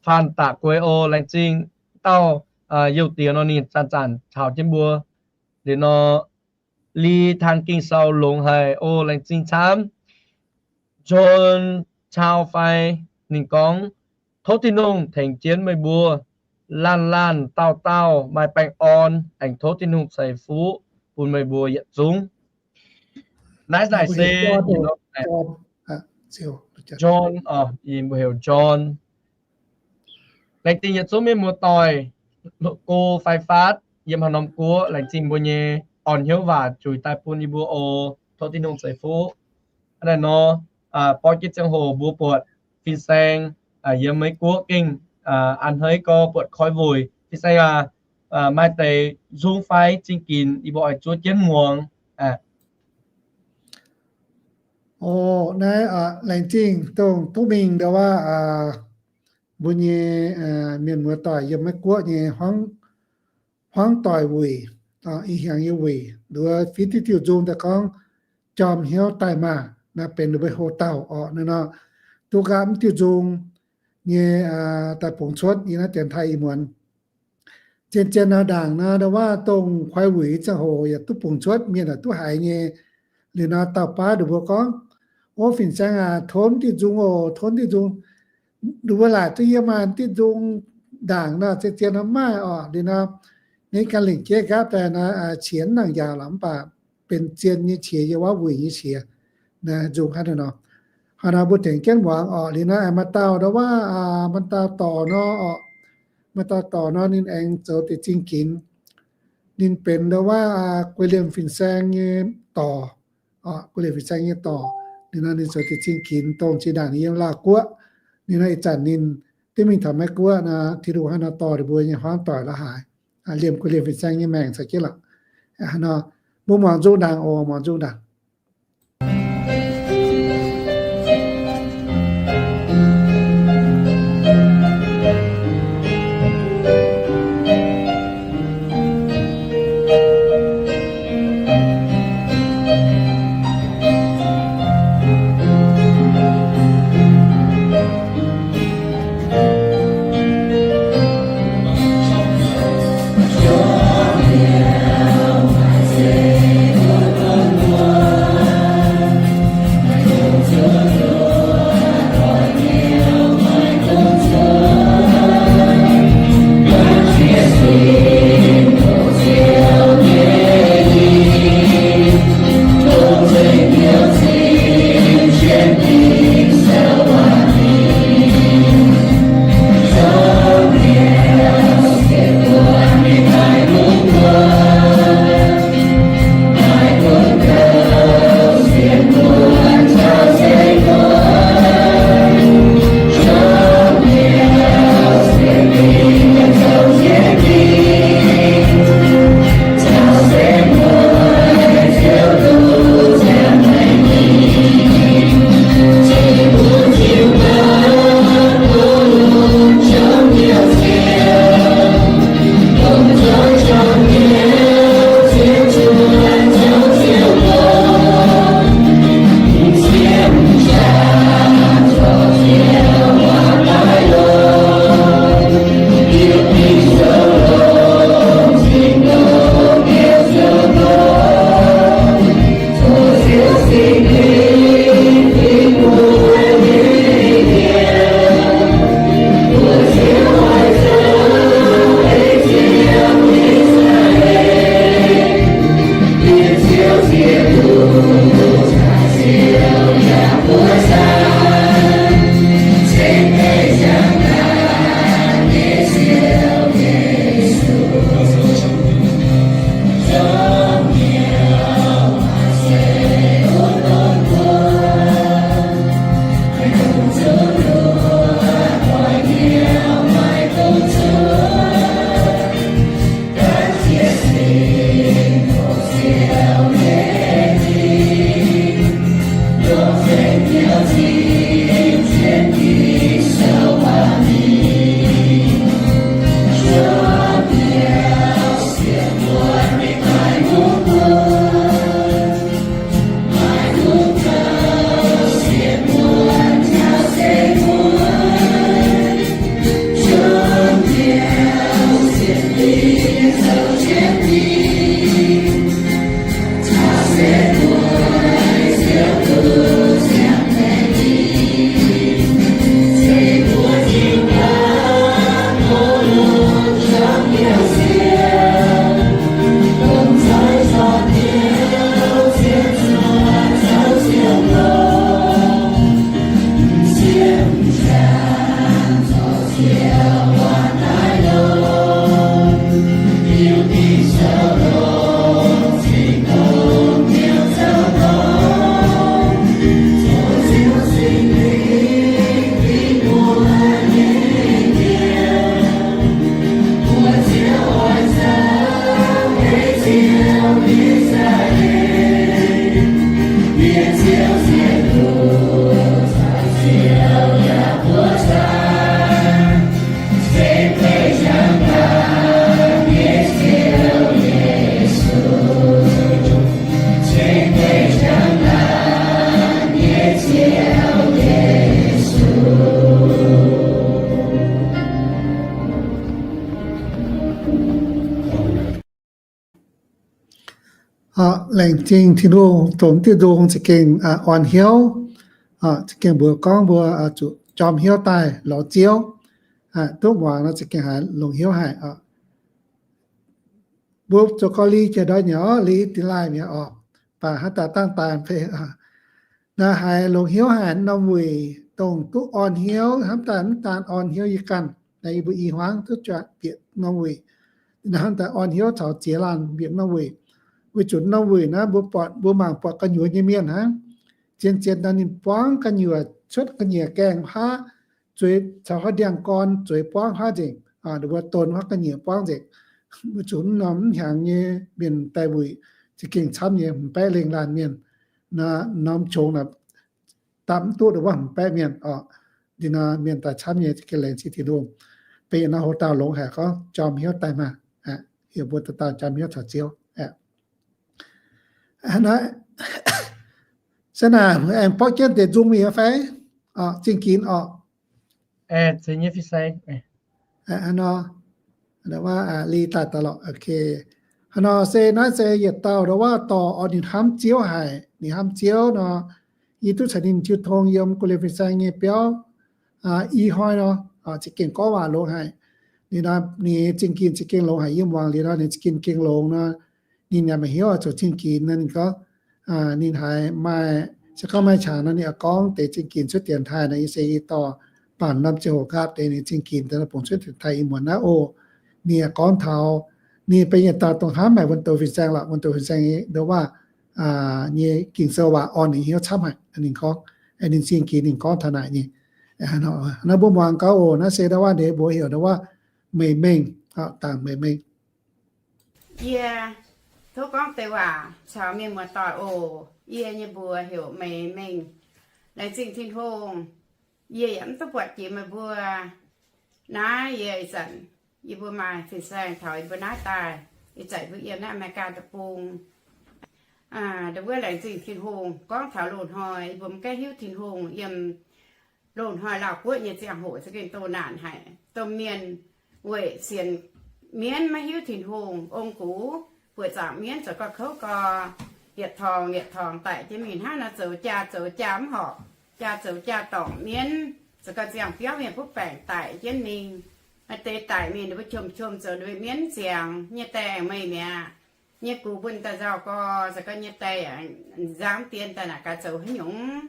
Faan Daqc Gueix o, laengz zingh. Dauh youh diex nor ninh zanc-zanc caux jienv mbuo. Liuz nor, Li taan Ging-Sou longx haic o, laengz zingh camv. John Chau fai, ninh gorngv, tov Tin-Hungh tengx jienv meih mbuo laanh laanh dauh dauh maaih baengh orn, aengx tov Tin-Hungh ceix fuqv bun meih mbuo yietc zungv. Naaiv naaic se John, mbuo heuc John. Laengz zingh yietc zungv mienh muoz-doic, go fai faatv yiem haaix norm guoqv, laengz zingh mbuo nyei orn hnyouv waac zuiz daaih bun yie mbuo oc. Tov Tin-Hungh ceix fuqv. Hnangv naaic nor, borqv jienv ziangh hoc mbuo buatc fin-saeng yiem Meiv Guoqv gengh a'hneiv gorx buatc koi wuic. Fin-saeng aac, maaih deix nzung fai zingh ginx yie mbuo oix zuov jienv muangx. O, naaiv laengz zingh dongh duqv mingh ndau wuov mbuo nyei mienh muoz-doic yiem Meiv Guoqv nyei hmuangv doic wuic, ih hiaangx nyei wuic, nduov fiev diuh diuh nzung daaih gorngv jorm hnyouv daaih maah, naaiv benx ninh mbuo hlo dauh orqc naaiv nor. Duqv nqaapv mv diuh nzung nyei daaih bungx cuotv yiem naaiv dienx taaih ih muonz. Zien-zien nor ndaangc nor, ndau wuov dongh koi wuic ziangh hoc yaac duqv bungx cuotv, mienh yaac duqv haiz nyei. Liuz nor dauh baav ninh mbuo gorngv, o, fin-saeng aac, tov diuh nzung oc, tov diuh nzung. Ninh mbuo laaic duqv yiem maaih diuh nzung ndaangc nor, zien-zien nor maaih orqc. Liuz nor, ninh ganh lingc jeiv nqaapv daaih nor, qiex mv nangc njaaux lorqc, mv baac benx zien nyei qiex, yiem wuov wuic nyei qiex. Naaiv nzung hnangv naaiv nor. Hnangv naaiv mbuo tengx jienv muangx orqc. Liuz nor aengx maaih dauh ndau wuov, maaih dauh dorc nor orqc, maaih dauh dorc nor ninh aengx zoux deix zingh ginx. ninh benx ndau wuov Guei Liemh fin-saeng nyei dorc, Guei Liemh fin-saeng nyei dorc. Ninh nor ninh zoux diex cing ginx dongh zinh ndaangc ninh yiem Laauh Guoqv. Ninh nor ih zanc ninh div mingh taux Meiv Guoqv nor, Tin-Hungh hnangv nor dorh ninh mbuo nyei hmuangv doic la'haaix. Liemh Guei Liemh fin-saeng nyei maengc caux jienv lorqc. Hnangv nor, mbuo muangx nzung ndaangc oc, muangx nzung ndaangc. Laengz zingh Tin-Hungh dongh diuh nzung za'gengh orn hnyouv, za'gengh mbuox gorngv mbuo zuqc jorm hnyouv daaih lorz Ziouv, duqv muangx nor za'gengh haiz longx hnyouv haic. Mbuo zoux gau li jiex ndortv nyei orqc, li dingx laaih mi'aqv orqc, baac hnangv daaih dangh daaih fei. Naaiv haiz longx hnyouv haic norm wuic dongh duqv orn hnyouv, hnamv daaih mv daan orn hnyouv yie ganh, naaiv yie mbuo i hmuangv duqv juangc bieqc norm wuic. Naaiv hnangv daaih orn hnyouv caux ziex laanh mbienc norm wuic. Weic zuqc norm wuic naaiv mbuo buatc, mbuo mangc buatc gu'nyuoz nyei mienh hnangv. Zien-zien nor ninh buangv gu'nyuoz cuotv ga'nyiec gaengh haav, zueiz caux haaix ndiangx-gorn zueiz buangv haav nzengc, mbuo donx haav ga'nyiec buangv nzengc. Weic zuqc mv norm mv hnyangx nyei mienh daaih wuic za'gengh camv nyei, m'baeqv lengh laanh mienh, norm qongx dapv mv duqv wuov m'baeqv mienh oc. Ndin nor mienh daaih camv nyei, za'gengh laengz zingh Tin-Hungh. Benx yietc norm hoc dauh longx haic gorngv jorm hnyouv daaih maah. Heuc mbuo dauh dauh jorm hnyouv caux Ziouv. Naaiv se naaic aengx borqv jienv deix nzung mingh fai? Zingh ginx oc. Hnangv nor, li daaih daaih lorqc. Hnangv nor se naaiv se yietc dauh ndau wuov dorh orn ninh hnamv Ziouv haic, ninh hnamv Ziouv nor, yie duqv caux ninh jiu tong yiem gu'lienh fin-saeng nyei biauv i hnoi nor, za'gengh gorngv waac longx haic. Ninh, ninh zingh ginx za'gengh longx haic, yie muangx liuz nor ninh za'gengh gengh longx nor, ninh yaac maaih hnyouv oix zoux zingh ginx nor, ninh gorngv, ninh haiz maaih, se gorngv maaih qangx nor ninh oix gorngv deix zingh ginx cuotv dienx taaih nor, yie se yie dorh bangc norm ziangh hoc nqaapv deix ninh zingh ginx daaih bungx cuotv dienx taaih ih muonz naaiv oc. Ninh yaac gorngv taux ninh benx yietc dauh dongh hnamv haic wuonh doz fin-saeng lorqc, wuonh doz fin-saeng nyei ndau wuov nyei Ging-Sou waac orn ninh hnyouv camv haic. Ninh gorngv, ninh zingh ginx ninh gorngv taux naaic nyei. Naaiv mbuo muangx gaax oc. Naaiv se ndau wuov ndeic mbuox heuc ndau wuov Meih Mengh, Dangc Meih Mengh. Yie tov gorngv deix waac caux mienh muoz-doic oc. Yie nyei mbuox heuc Meih Mengh. Laengz zingh Tin-Hungh, yie yaac mv duqv buatc jiex meih mbuo. Naaiv yie ih zanc yie mbuo maaih fin-saeng taux yie mbuo naaiv daaih, ih zanc mbuo yiem naaiv Aa^me^li^gaa Deic-Bung. Ndau wuov laengz zingh Tin-Hungh. Gorngv taux loz-hnoi yie mbuo mv gaengh hiuv Tin-Hungh, yiem loz-hnoi Laauh Guoqv nyei ziangh hoc za'gengh doh naanc haic. Domh mienh weic sienx mienv maiv hiuv Tin-Hungh, ong-gux, buoqc zaangc mienv zoux gauh kouv gau, yietc torngx yietc torngx daic jienv mingh hnangv nor, zoux jaa zoux jaa mv horpc, jaa zoux jaa dorngc mienv, zoux gauh ziangh biauv mienh butv baengc daic jienv mingh. Maaih deix daic mingh ninh mbuo qom-qom zoux ninh mbuo mienv mv ziangx, nyei die aengx meih mi'aqv. Nyei gux mbuo daaih nzauh gau, zoux gau nyei die nzangv dien daaih naaic gaax zoux haaix nyungc.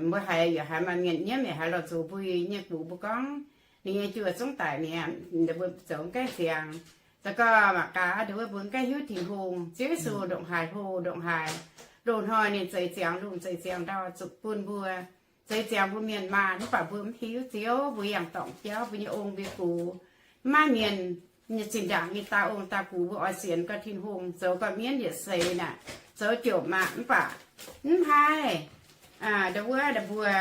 Mbuo haiz yaac haiz maaih mienh nyiemv yaac haiz lorz nzuqc mbui. Nyei gux mbuo gorngv ninh nyei juoh zungv daic mi'aqv, mbuo zoux mv gaengh ziangx. Zoux gau mangc gaax, ndau wuov mbuo mv gaengh hiuv Tin-Hungh. Ziouv Yesu ndongc haaix hlo ndongc haaix, loz-hnoi ninh zeix ziangx lungh zeix ziangx ndau zuqc bun mbuo, zeix ziangx mbuo mienh maah, mv baac mbuo mv hiuv Ziouv, mbuo yangh dorngc jauv, mbuo nyei ong mbuo gux, mv maaih mienh nyei zinh ndaangc nyei dauh ong dauh gux mbuo oix sienx gau Tin-Hungh, zoux gau mienv yietc seix naaic, zoux jomc maah, mv baac mv haih. Ndau wuov ndau mbuo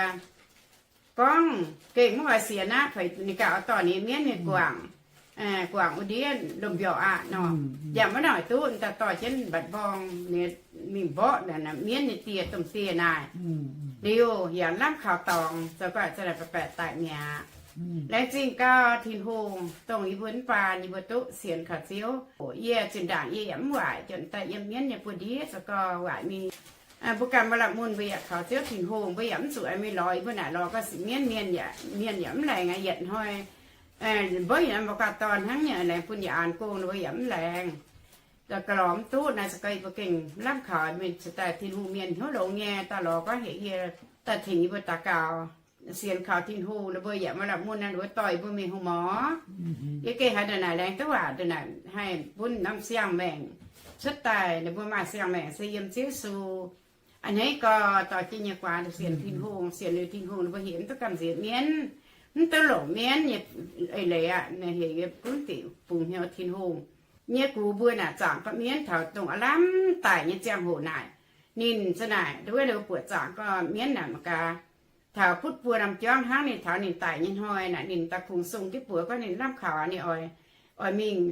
gorngv gengh mv oix sienx aqv, fai ninh gaax oix dorh ninh mienv mingh guangc, guangc wuov ndiev lomh mbiorqc aqv nor. Yaac maiv noic duqv, daaih dorh jienv mbatc mborng mingh mborqv mienv nyei dieh, domh dieh naaic. Liuz yaac lamh kaux dorngx, zoux gau za'naaic baeqc baeqc daic mi'aqv. Laengz zingh gau Tin-Hungh dongh yie mbuo mv baan yie mbuo duqv sienx kaux Ziouv. Yie zinh ndaangc yie yaac mv waaic, juoqc daaih yiem mienv nyei buoz-ndiev zoux gau waaic mingh. Mbuo ganh maaih la'mun mbuo yaac kaux Ziouv Tin-Hungh, mbuo yaac mv zuqc mingh lorz yie mbuo naaic lorz gau mienh, mienh yaac mv laengz aqv. Yietc hnoi mbouv yietc norm mbuo ganh dorn hnangv nyei, laengz bun yaac an gong, mbuo yaac mv laengz. Ga'lorz mv duqv naaiv, se gorngv yie mbuo gengh lamh kaux mienh cingx daaih Tin-Hungh mienh hnyouv longx nyei, daaih lorz gorngv heuc yie daaih tengx yie mbuo daux gaux, sienx kaux Tin-Hungh, ninh mbuo yaac maaih la'mun naaiv, ninh mbuo dorh yie mbuo mingh hungh mor. Yie gengh haiz ndongc naaic laengz duqv waac, ndongc naaic haih bun norm siang-maengc cuotv daaih, ninh mbuo maaih siang-maengc se yiem Ziouv Yesu. A'hneiv gau dorh jienv nyei guaax sienx Tin-Hungh, sienx liuz Tin-Hungh ninh mbuo heuc mv duqv gamh nziex mienv, mv duqv longc mienv nyei eix leiz aqv. Ninh heuc yie gunv diuc bungx hnyouv Tin-Hungh. Nyei gux mbuo naaic zaangc gorqv-mienv taux dongh aav lamh daic nyei ziangh hoc naaic, ninh za'naaic nduov ninh buoqc zaangc gorqv-mienv naaic mangc gaax, taux butv buo norm jauv hnangv. Ninh taux ninh daic nyei hnoi naaic, ninh daaih kungx sung jienv buoz gorngv ninh lamh kaux ninh oix, oix mingh,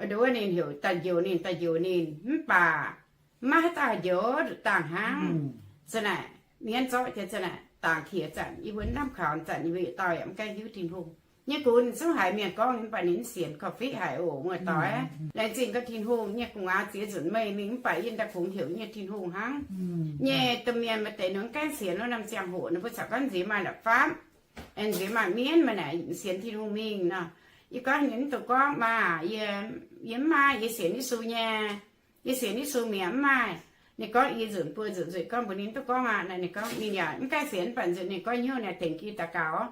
nduov ninh heuc daaih njoux ninh, daaih njoux ninh, mv baac maiv haaix dauh haih njoux nduqc dangh hnangv. Za'naaic mienv zorqv jienv za'naaic dangx qiex zanc, yie mbuo lamh kaux zanc, yie mbuo yietc dauh yaac mv gaengh hiuv Tin-Hungh. Nyei gux ninh zungv haiz mienh gorngv, mv baac ninh mv sienx, korv-fiqv haic oc, muoz-doic. Laengz zingh gau Tin-Hungh. Nyei gu'nguaaz ziex nzunc meih mingh mv baac yie daaih kungx heuc nyei Tin-Hungh hnangv. Nyei domh mienh maaih deix ninh mv gaengh sienx wuov norm ziangh hoc, ninh mbuo corc gorngv nziex maaih la'fapv, nziex maaih mienv, maaih naaic sienx Tin-Hungh mingh nor. Yie gorngv ninh mv dungx gorngv maah, yie, yie mv maaih, yie sienx Yesu nyei. Yie sienx Yesu mi'aqv, mv maaih. Ninh gorngv yie nzunc buo nzunc nzueic gorngv mbuox ninh mv dungx gorngv aqv. Naaic ninh gorngv ninh yaac mv gaengh sienx, mv baac nzunc ninh goiv hnyouv naaic tengx yie daux gaux.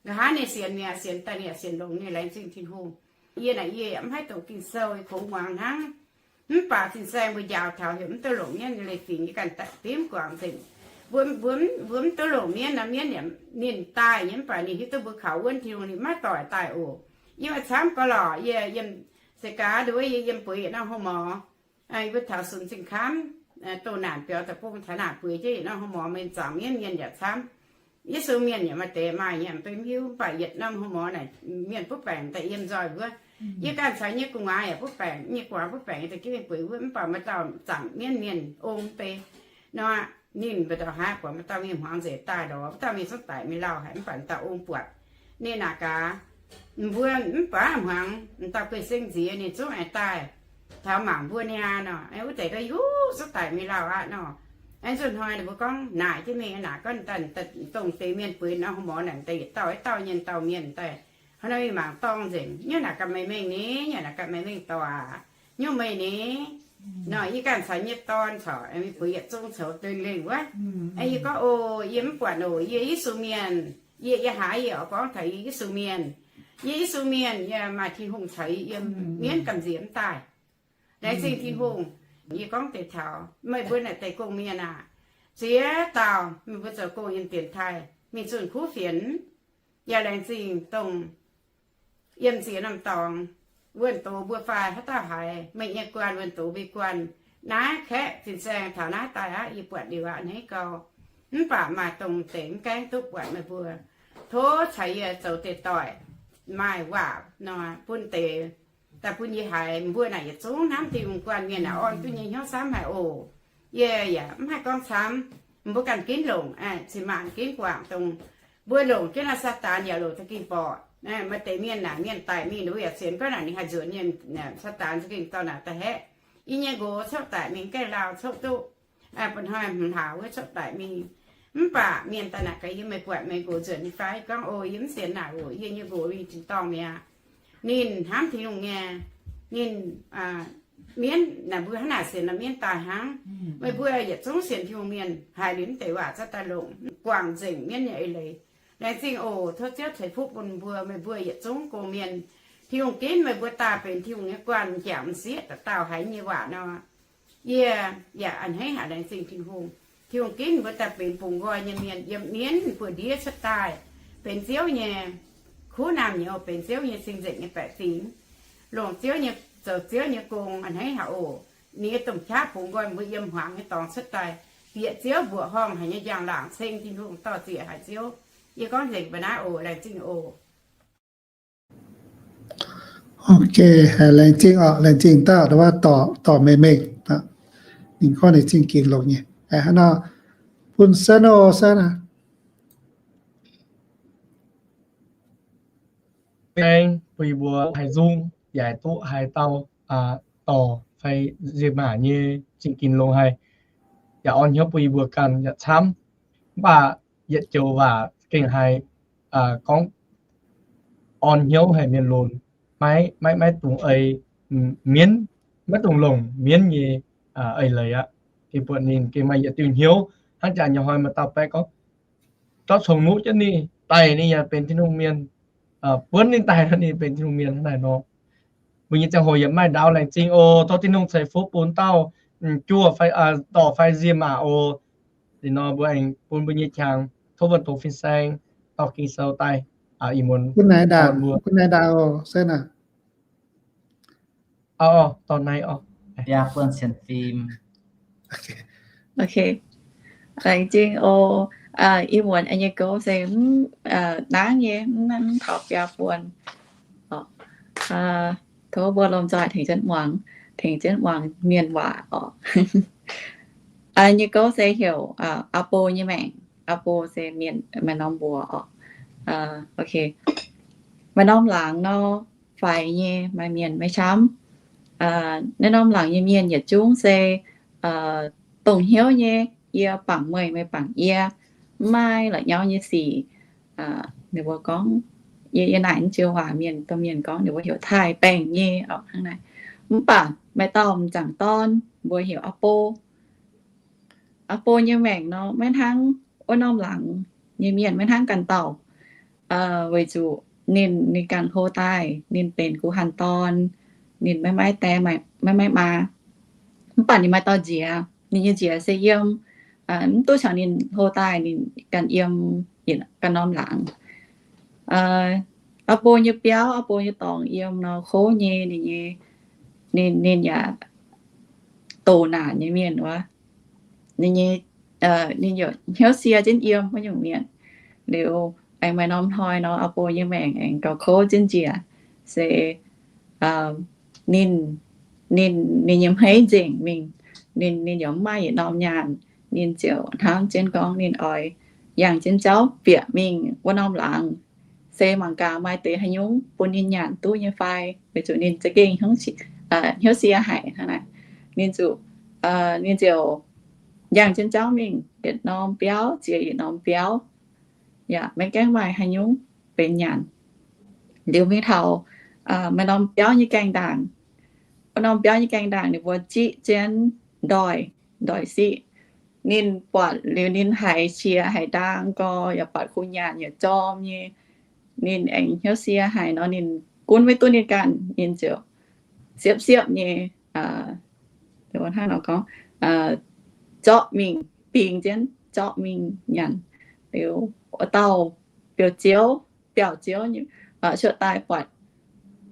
Nqa'haav ninh sienx mi'aqv, sienx daaih ninh yaac sienx longx, ninh laengz zingh Tin-Hungh. Yie naaic yie yaac mv haih doqc Ging-Sou, yie kungx muangx hnangv. Mv baac fin-saeng mbuo njaaux taux heuc mv duqv longc mienv leiz-fingx, yie ganh daic dimv guangc nzengc. Mbuo, mbuo, mbuo mv duqv longc mienv nor, mienv yaac ninh daaih nyei, mv baac ninh hiuv duqv mbuo kaux wuonv Tin-Hungh, ninh maiv doic daaih oc. Yie maaih camv gauh lorqc, yie yiem se gaax nduov yie yiem bueix yietc norm โรงหมอ mbuo taux sunx zingh kamv, doh naanc biaux deic-bung taux naanc bueix jienv yietc norm โรงหมอ mienh zaangc mienv mienh yaac camv. Yesu mienh yaac maaih deix maaih nyei, mv baac mv hiuv, mv baac yietc norm โรงหมอ naaic mienv butv baengc daaih yiem nzoih wuov. Yie ganh caux nyei gu'nguaaz yaac butv baengc, nyei gu'nguaaz butv baengc daaih jienv mingh bueix wuov, mv baac maaih dauh zaangc mienv mienh ong mv bei nor, ninh mbuo dauh haaix buatc maaih dauh mienh hmuangx nzengc daaih lorz, dauh mienh zungv daic mingh lauh haic, mv baac dauh ong buatc. Ninh naaic gaax, mbuo mv baac hmuangx, dauh guei-seng nziex ninh zungv aengx daaih taux mangc mbuo niaa nor, wuov deix ga'yuv zungv daic mingh lauh aqv nor. Aengx nzunc hnoi ninh mbuo gorngv naaic jienv mingh, naaic gorngv daaih dongh deix mienh bueix norm โรงหมอ naaic daaih yietc dauh yietc dauh nyei dauh mienh daaih, hnangv nor mingh mangc dorngh nzengc, nyungc naaic ganh meih mengh ni, nyungc naaic ganh meih mengh dorh aac, nyungc meih ni. Nor yie ganh caux nyei dorn corc mingh bueix yietc zungv coux lengh lengh wuov. Yie gorngv, O, yie mv buatc oc, yie Yesu mienh. Yie, yie haiz yie oix gorngv taux yie Yesu mienh. Yie Yesu mienh, yie maaih Tin-Hungh caux yie yiem, mienv gamh nziex mv daaih. Laengz zingh Tin-Hungh. Yie gorngv deix taux meih mbuo naaic deix gong-mienh aac, ziex dauh meih mbuo zoux gong yiem dienx taaih mingh zunh kuv fienx, yaac laengz zingh dongh yiem ziex norm dorngx wuonh doz mbuo fai haaix dauh haiz meih nyei guanh wuonh doz mbuo guanh, naaiv kaeqv fin-saeng taux naaiv daaih aqv, yie buatc liuz aqv hneiv gau. Mv baac maaih dongh deix mv gaengh duqv buatc meih mbuo. Tov caux yie zoux deix doic, maaih waac nor bun deix daaih bun yie haiz. Mbuo naaic yietc zungv hnamv Tin-Hungh guanh mienh naaic orn duqv nyei hnyouv camv haic oc. Yie yaac mv haih gorngv camv. Mbuo ganh ginv longc, cin-maanc ginv guangc dongh mbuo longc jienv naaiv Saadaan yaac longc za'gengh borqc. Maaih deix mienh naaic mienh daic mingh nduov yaac sienx gorngv naaic ninh haih nzuonx nyei, Saadaan za'gengh dorh naaic daaih haeqv. Yie nyei nqox copv daic mingh, gaengh laau copv duqv, mba'hnoi hmz hlaax wuov copv daic mingh. Mv baac mienh daaih naaic gaax yie, Meih buatc meih nqox nzuonx nyei fai? Gorngv, O, yie mv sienx naaic oc. Yie nyei nqox mingh tin-dorngh mi'aqv. Ninh hnamv Tin-Hungh nyei. Ninh, mienv naaic mbuo hnangv naaic sienx nor mienv daaih hnangv. Meih mbuo yietc zungv sienx Tin-Hungh mienh haiz liuz mv deix waac za'gengh daaih longc guangc nzengc mienv nyei eix leiz. Laengz zingh oc. Tov Ziouv ceix fuqv bun mbuo, meih mbuo yietc zungv gong-mienh. Tin-Hungh ginv meih mbuo daaih benx Tin-Hungh nyei guanh, m'jangc m'sieqv dauh dauh haiz nyei waac nor. Yie yaac a'hneiv haic laengz zingh Tin-Hungh. Tin-Hungh ginv mbuo daaih benx bungx nqoi nyei mienh yiem mienv buoz-ndiev cuotv daaih, benx Ziouv nyei kuv naamh nyouz, benx Ziouv nyei cing-nzengc nyei baeqc fingx, longc Ziouv nyei, zoux Ziouv nyei gong. A'hneiv haic oc. Ninh nyei domh qaqv bungx nqoi mbuo yiem hmuangx nyei dorngx cuotv daaih, bieqc Ziouv mbuoqc horngh haic nyei njang-laangc ceng Tin-Hungh dorh zieqc haic Ziouv. Yie gorngv nzengc mbuo naaiv oc. Laengz zingh oc. Ok, laengz zingh oc. Laengz zingh dauh, dauh, dorh meih mengh. Ninh gorngv ninh zingh gengh longx nyei. Hnangv nor, bun Sen oc, Sen aac. Aengx bun yie mbuo haih nzung, yaac duqv haaix dauh dorh fai nziex maac nyei zingh gengh longx haic, yaac orn hnyouv bun yie mbuo ganh yaac camv. Mv baac yietc joux waac gengh haih gorngv orn hnyouv haic mienh lunx, maiv, maiv, maiv dungx ei mienv, maiv dungx longc mienv nyei eix leiz aqv. Gengh buatc ninh gengh maaih yietc diuh hnyouv. Hnangv jaax nyei hnoi maaih dauh baeqv gorngv, zorqv cong-nuqv jienv ninh daic, ninh yaac benx Tin-Hungh mienh. Buonv ninh daic nor, ninh benx Tin-Hungh mienh hnangv naaic nor. Mbuo nyei ziangh hoc yaac maaih ndau. Laengz zingh oc. Tov Tin-Hungh ceix fuqv bun dauh juoh fai dorh fai nziex maac oc. Liuz nor mbuo aengx bun mbuo nyei qangx tov wuonh doz fin-saeng dorh Ging-Sou daaih ih muonz. Gunv naaiv ndaangc, gunv naaiv ndaangc oc, Sen aac. Dorh naaiv oc. Biaa buonv cien fim. Ok. Laengz zingh oc. Ih muonz yie nyei gouv se mv, nangv nyei, mv taux biaa buonv. Tov mbuo lomh nzoih tengx jienv muangx, tengx jienv muangx mienh waac oc. Yie nyei gouv se heuc Aa Bo nyei maengc. Aa Bo se mienh maaih norm mbuox oc. Ok. Maaih norm laangz nor, faix nyei, maaih mienh maiv camv. Naaiv norm laangz nyei mienh yietc zungv se dongh hnyouv nyei, yie bangc meih, meih bangc yie, mv maaih la'nyauv nyei sic. Ninh mbuo gorngv, yie, yie naaic naaiv joux waac mienh, domh mienh gorngv ninh mbuo heuc taaih baengc nyei oc, hnangv naaic. Mv baac maaih dauh m'jangc dorn mbuo heuc Aa Bo. Aa Bo nyei maengc nor maiv hnangv wuov norm laangz nyei mienh, maiv hnangv ganh dauh. Weic zuqc ninh, ninh ganh hlo daaih, ninh benx guh hanh dorn, ninh maiv maaih die, maiv maaih maa. Mv baac ninh maaih dauh nziez, ninh nyei nziez se yiem, mv duqv caux ninh hlo daaih, ninh ganh yiem ganh norm laangz. Aa bo nyei biauv, aa bo nyei dorngx yiem nor kouv nyei, ninh nyei, ninh, ninh yaac doqc naanc nyei mienh wuov. Ninh nyei, ninh yaac hnyouv sie jienv yiem wuov nyungc mienh. Liuz aengx maaih norm hnoi nor, aa bo nyei maengc aengx gauh kouv jienv njiec, se ninh, ninh, ninh nyei hmeiv nzengc mingh. Ninh, ninh yaac mv maaih yietc norm nyaanh. Ninh ziouc hnamv jienv gorngv ninh oix yangh jienv jauv bieqc mingh wuov norm laangz, se mangc gaax maaih deix haaix nyungc bun ninh nyanc duqv nyei fai, weic zuqc ninh za'gengh hnyouv sie haic hnangv naaic. Ninh ziouc, ninh ziouc yangh jienv jauv mingh, yietc norm biauv ziex yietc norm biauv, yaac maiv gaengh maaih haaix nyungc benx nyanc. Liuz mingh taux maaih norm biauv nyei gaengh ndaangc. Wuov norm biauv nyei gaengh ndaangc ninh mbuo ziqv jienv ndoih, ndoih siqv. Ninh buatc liuz ninh haiz qiex haiz ndaang gorx, yaac buatc kuh nyanc yaac jorm nyei. Ninh aengx hnyouv sie haic nor, ninh gunv maiv duqv ninh ganh, ninh ziouc siepv-siepv nyei, hnangv nor gorngv, zorqv mingh, bingx jienv zorqv mingh nyanc. Liuz wuov dauh biauv-ziouv, biauv-ziouv cuotv daaih buatc,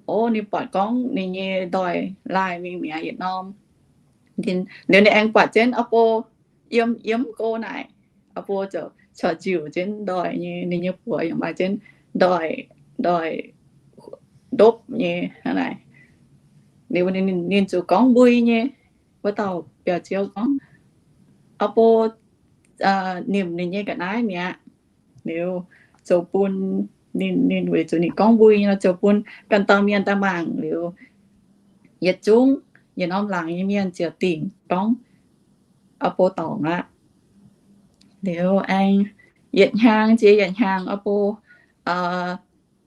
o, ninh buatc gorngv ninh nyei ndoih laaih mingh mi'aqv yietc norm. Liuz ninh aengx buatc jienv aa bo yiem, yiem go naaic, aa bo ziouc corc njiuc jienv ndoih nyei, ninh nyei buoz yaac maaih jienv ndoih, ndoih ndopv nyei hnangv naaic. Liuz ninh ziouc gorngv mbui nyei, wuov dauh biauv-ziouv gorngv, aa bo nimc ninh nyei ga'naaiv mi'aqv. Liuz zoux bun ninh, ninh weic zuqc ninh gorngv mbui nyei nor, zoux bun ganh dauh mienh daaih mangc liuz, yietc zungv yietc norm laangz nyei mienh ziouc dingc gorngv aa bo dorngc aqv. Liuz aengx yietc hnyangx jiex yietc hnyangx, aa bo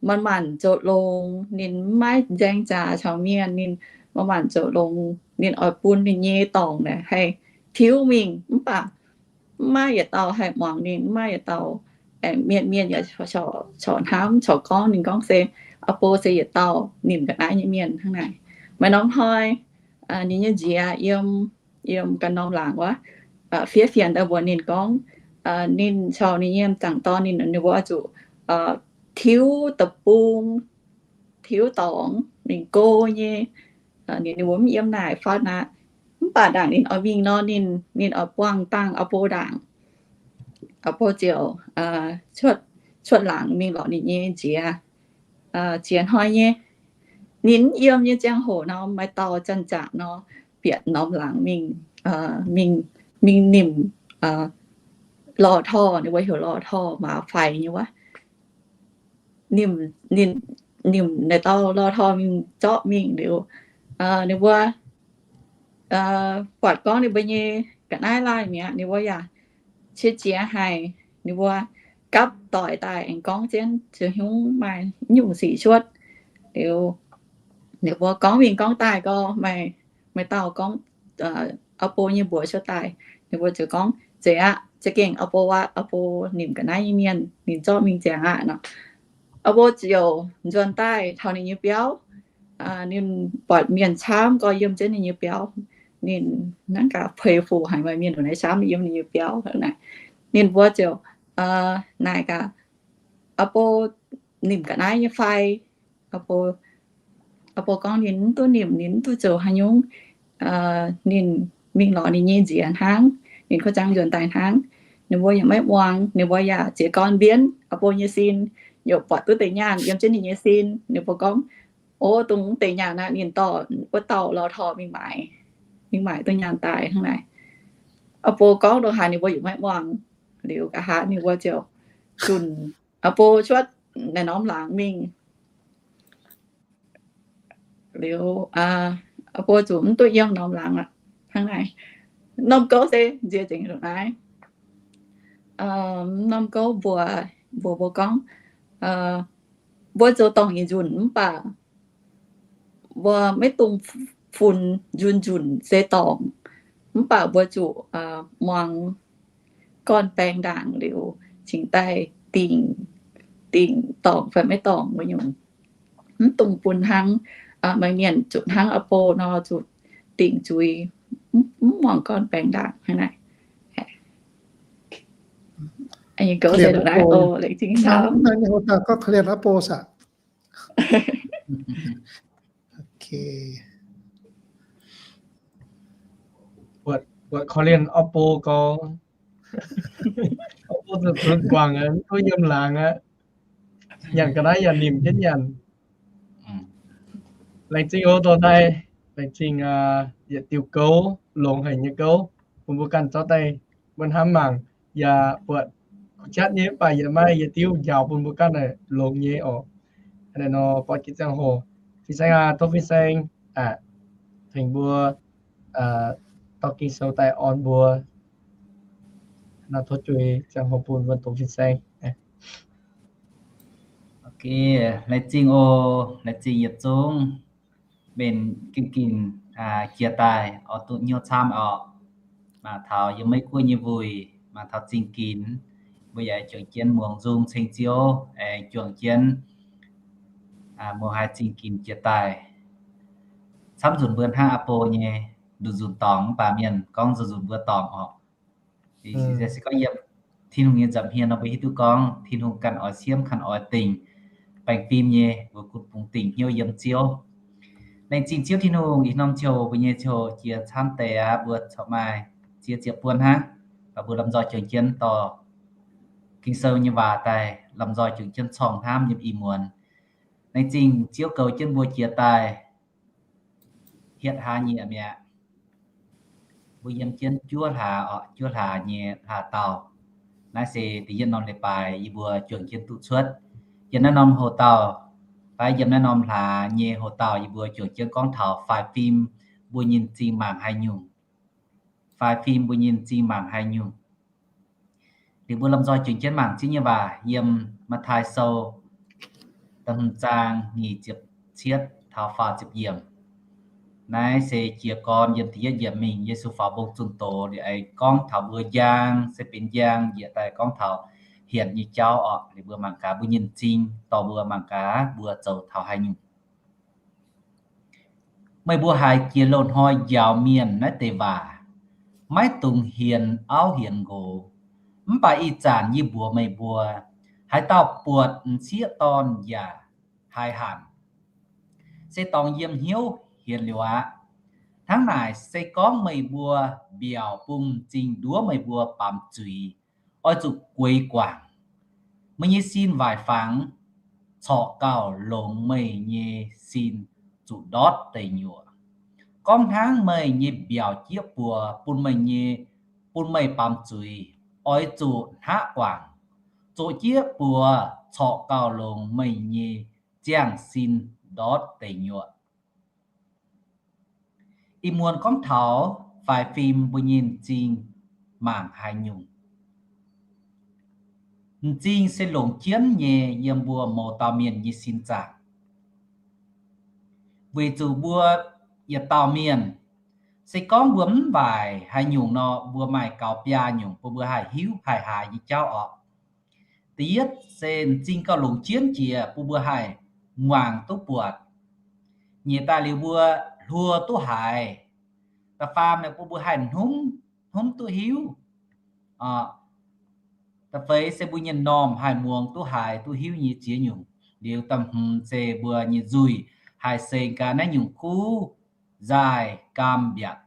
manc-manc zoux longx, ninh mv maaih nzaeng zaax caux mienh, ninh manc-manc zoux longx, ninh oix bun ninh nyei dorngc naaic haih tiuv mingh, mv baac mv maaih yietc dauh haih muangx ninh, mv maaih yietc dauh, mienh, mienh yaac corc hnamv corc gorngv ninh gorngv se aa bo se yietc dauh nimc ga'naaiv nyei mienh hnangv naaic. Maaih norm hnoi ninh nyei nziez yiem, yiem ganh norm laangz wuov, fiev fienx daaih mbuox ninh gorngv, ninh caux ninh nyei m'zangc dorn ninh, ninh mbuo oix zuqc tiuv deic-bung, tiuv dorngx mingh go nyei. Ninh mbuo mv yiem naaic fatv aqv. Mv baac ndaangc ninh oix mingh nor, ninh, ninh oix buangh dangh aa bo ndaangc. Aa bo ziouc cuotv laangz mingh lorz ninh nyei nziez. Ziex hnoi nyei, ninh mv yiem nyei ziangh hoc nor, maaih dauh zanc-zanc nor bieqc norm laangz mingh, mingh, mingh nimc lorh torh, ninh mbuo heuc lorh torh, maaz faix nyei wuov. Ninh, ninh nimc naaiv dauh lorh torh mingh zorqv mingh liuz, ninh mbuo buatc gorngv ninh mbuo nyei ga'naaiv laaih mi'aqv, ninh mbuo yaac qiex jiez haic. Ninh mbuo gapv doic daaih aengx gorngv jienv, ziouc hnyungv maaih nyungc sic cuotv. Liuz ninh mbuo gorngv mingh gorngv daaih gau, maaih, maaih dauh gorngv, aa bo nyei mbuox cuotv daaih, ninh mbuo ziouc gorngv, Zeiz aqv, za'gengh aa bo aqv, aa bo nimc ga'naaiv nyei mienh, ninh zorqv mingh ziangx aqv nor. Aa bo ziouc nzuonx daaih taux ninh nyei biauv. Ninh buatc mienh camv gorx yiem jienv ninh nyei biauv. Ninh hnangv gaax peix fuc haic, maaih mienh ndongc naaiv camv yiem ninh nyei biauv naaic. Ninh mbuo ziouc naaic gaax, Aa bo nimc ga'naaiv nyei fai? Aa bo gorngv ninh mv duqv nimc, ninh mv duqv zoux haaix nyungc. Ninh mingh lorz ninh nyei nziez hnangv, ninh kuv zaangc nzuonx daaih hnangv. Ninh mbuo yaac maiv muangx, ninh mbuo yaac jiez gorn mbienv aa bo nyei sin, yaac buatc duqv deix nyaanh yiem jienv ninh nyei sin. Ninh mbuo gorngv, O, dongh deix nyaanh aqv, ninh dorh wuov dauh lorh torh mingh maaiz, mingh maaiz duqv nyaanh daaih hnangv naaic. Aa bo gorngv ndongc haaix ninh mbuo yaac maiv muangx. Liuz nqa'haav ninh mbuo ziouc zunc aa bo cuotv naaiv norm laangz mingh. Liuz aa bo zuqc mv duqv yiem norm laangz aqv hnangv naaic. Norm gouv se nziex nzengc ndongc naaiv. Norm gouv mbuox, mbuox mbuo gorngv, mbuo zoux dorngc nyei nzunc mv baac mbuo maiv dungx funx nzunc-nzunc se dorngc. Mv baac mbuo zuqc muangx gorn-baeng ndaangc liuz cingx daaih dingc dingc dorngc fai maiv dorngc wuov nyungc. Mv dungx bun hnangv, meih mienh zuqc hnangv auv-bou nor zuqc dingc zuiz, mv muangx gorn baengc ndaangc hnangv naaic. Buatc korv-lienh auv-bou gorngv, auv-bou zuqc zunc guangc aqv, mv duqv yiem laangz aqv. Nyanc ga'naaiv yaac nimc jienv nyanc. Laengz zingh oc dorh daaih, laengz zingh yietc diuh gouv, longx haic nyei gouv, bun mbuo ganh zorqv daaih mbuo hnamv mangc, yaac buatc jatv nyei mv baac yaac maaih yietc diuh njaaux bun mbuo ganh longx nyei oc. Hnangv naaiv nor, borqv jienv ziangh hoc, fin-saeng aac, tov fin-saeng aac, tengx mbuo dorh Ging-Sou daaih orn mbuo. Naaiv tov juix ziangh hoc bun mbuo doqc fin-saeng. Laengz zingh oc, laengz zingh yietc zungv mienh gengh ginc jiex daaih oix duqv hnyouv camv oc. Maaih taux yiem Meiv Guoqv nyei wuic, maaih taux zingh ginc, mbuo yaac juangc jienv muangx nzung ceng Ziouv, aengx juangc jienv muangx haaix zingh ginc jiex daaih. Camv nzunc mbuo hnangv auv-bou nyei nzunc nzunc dorngc mv baac mienh gorngv nzunc nzunc mbuo dorngc oc. Se gorngv yiem Tin-Hungh nyei nza'hmien nor mbuo hiuv duqv gorngv Tin-Hungh ganh oix siemv ganh oix dingc baengh fim nyei, mbuo gunv bungx dingc hnyouv yiem Ziouv. Laengz zingh Ziouv Tin-Hungh ih norm ziouc mbuo nyei ziouc jiex camv deix aqv, mbuo corc maaih ziex ziepc buon hnangv, mbuo lomh nzoih juangc jienv dorh Ging-Sou nyei waac daaih, lomh nzoih juangc jienv corngh hnamv yiem ih muonz. Laengz zingh Ziouv goux jienv mbuo jiex daaih hietv hlaax nyieqc mi'aqv. Mbuo yiem jienv juov hlaax oc, juov hlaax nyei hlaax-daauh. Naaiv se da'yietv norm leiz-baaix yie mbuo juangc jienv duqv cuotv. Yiem naaiv norm hoc-dauh, fai yiem naaiv norm hlaax nyei hoc-dauh yie mbuo juangc jienv gorngv taux faix fim mbuo nyei m'zing mangc haaix nyungc. Faix fim mbuo nyei m'zing mangc haaix nyungc. Liuz mbuo lomh nzoih juangc jienv mangc Ziouv nyei waac yiem Matv^taai Sou da'hmz zaang nyic ziepc cietv taux faah ziepc yiemc. Naaiv se jiez gorn yiem da'yietv yiemc mingh Yesu faaux mbong zunh doz liuz aengx gorngv taux mbuo njang se benx njang njiec daaih gorngv taux hienx nyei jauv oc. Liuz mbuo mangc gaax mbuo nyei m'zing dorh mbuo mangc gaax mbuo zoux taux haaix nyungc. Meih mbuo haiz jiex loz-hnoi njaaux mienh naaiv deix waac, maiv dungx hienx auv hienx nqox. Mv baac ih zanc yie mbuox meih mbuo, haaix dauh buatc m'sieqv dorn yaac haih hanc, se dorngx yiem hnyouv hienx liuz aqv. Hnangv naaic, se gorngv meih mbuo mbiaauc bun m'zing nduov meih mbuo baamz zuiz, oix zuqc gueix guangc. Meih nyei sin waaic fangx corc gauh longx meih nyei sin zuqc ndortv deic nyuoqc. Gorngv hnangv meih nyei mbiaauc jieqv buoz bun meih nyei, bun meih baamz zuiz, oix zuqc hnaqv guangc. Zoqc jieqv buoz corc gauh longx meih nyei ziangh sin ndortv deic nyuoqc. Ih muonz gorngv taux faix fim mbuo nyei m'zing mangc haaix nyungc. M'zing se longc jienv nyei yiem mbuo mouz dauh mienh nyei sin zaangc. Weic zuqc mbuo yietc dauh mienh, se gorngv mbuo mv waaic haaix nyungc nor, mbuo maaih gaux biaa nyungc bun mbuo haih hiuv haih haiz nyei jauv oc. Da'yietv se m'zing gauh longc jienv jiex bun mbuo haih muangx duqv buatc. Nyiec daaih liuz mbuo hluo duqv haiz. Da'faam naaic bun mbuo haih hnumv, hnumv duqv hiuv. Da'feix se mbuo nyei m'normh haih muangx duqv haiz duqv hiuv nyei ziex nyungc. Liuz da'hmz se mbuo nyei nzuih haih seng gaax naaiv nyungc kuv nzaaih gaam mbiatc.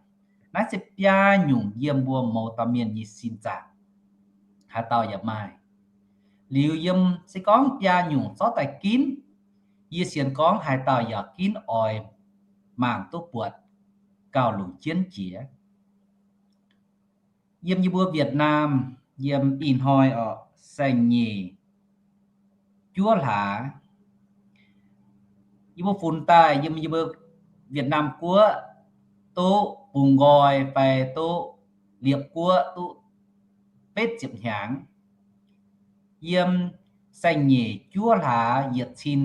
Naaiv se biaa nyungc yiem mbuo mouz dauh mienh nyei sin zaangc. Haaix dauh yaac maaih. Liuz yiem se gorngv biaa nyungc zorqv daaih ginv, yie sienx gorngv haaix dauh yaac ginv oix mangc duqv buatc gauh longc jienv jiex. Yiem yie mbuo Việt Nam, yiem ih hnoi oc, saeng-nyeic juov hlaax. Yie mbuo funx daaih yiem yie mbuo Việt Nam guoqv duqv bungx nqoi fai duqv liepc guoqv duqv betv ziepc hnyangx. Yiem saeng-nyeic juov hlaax yietc cin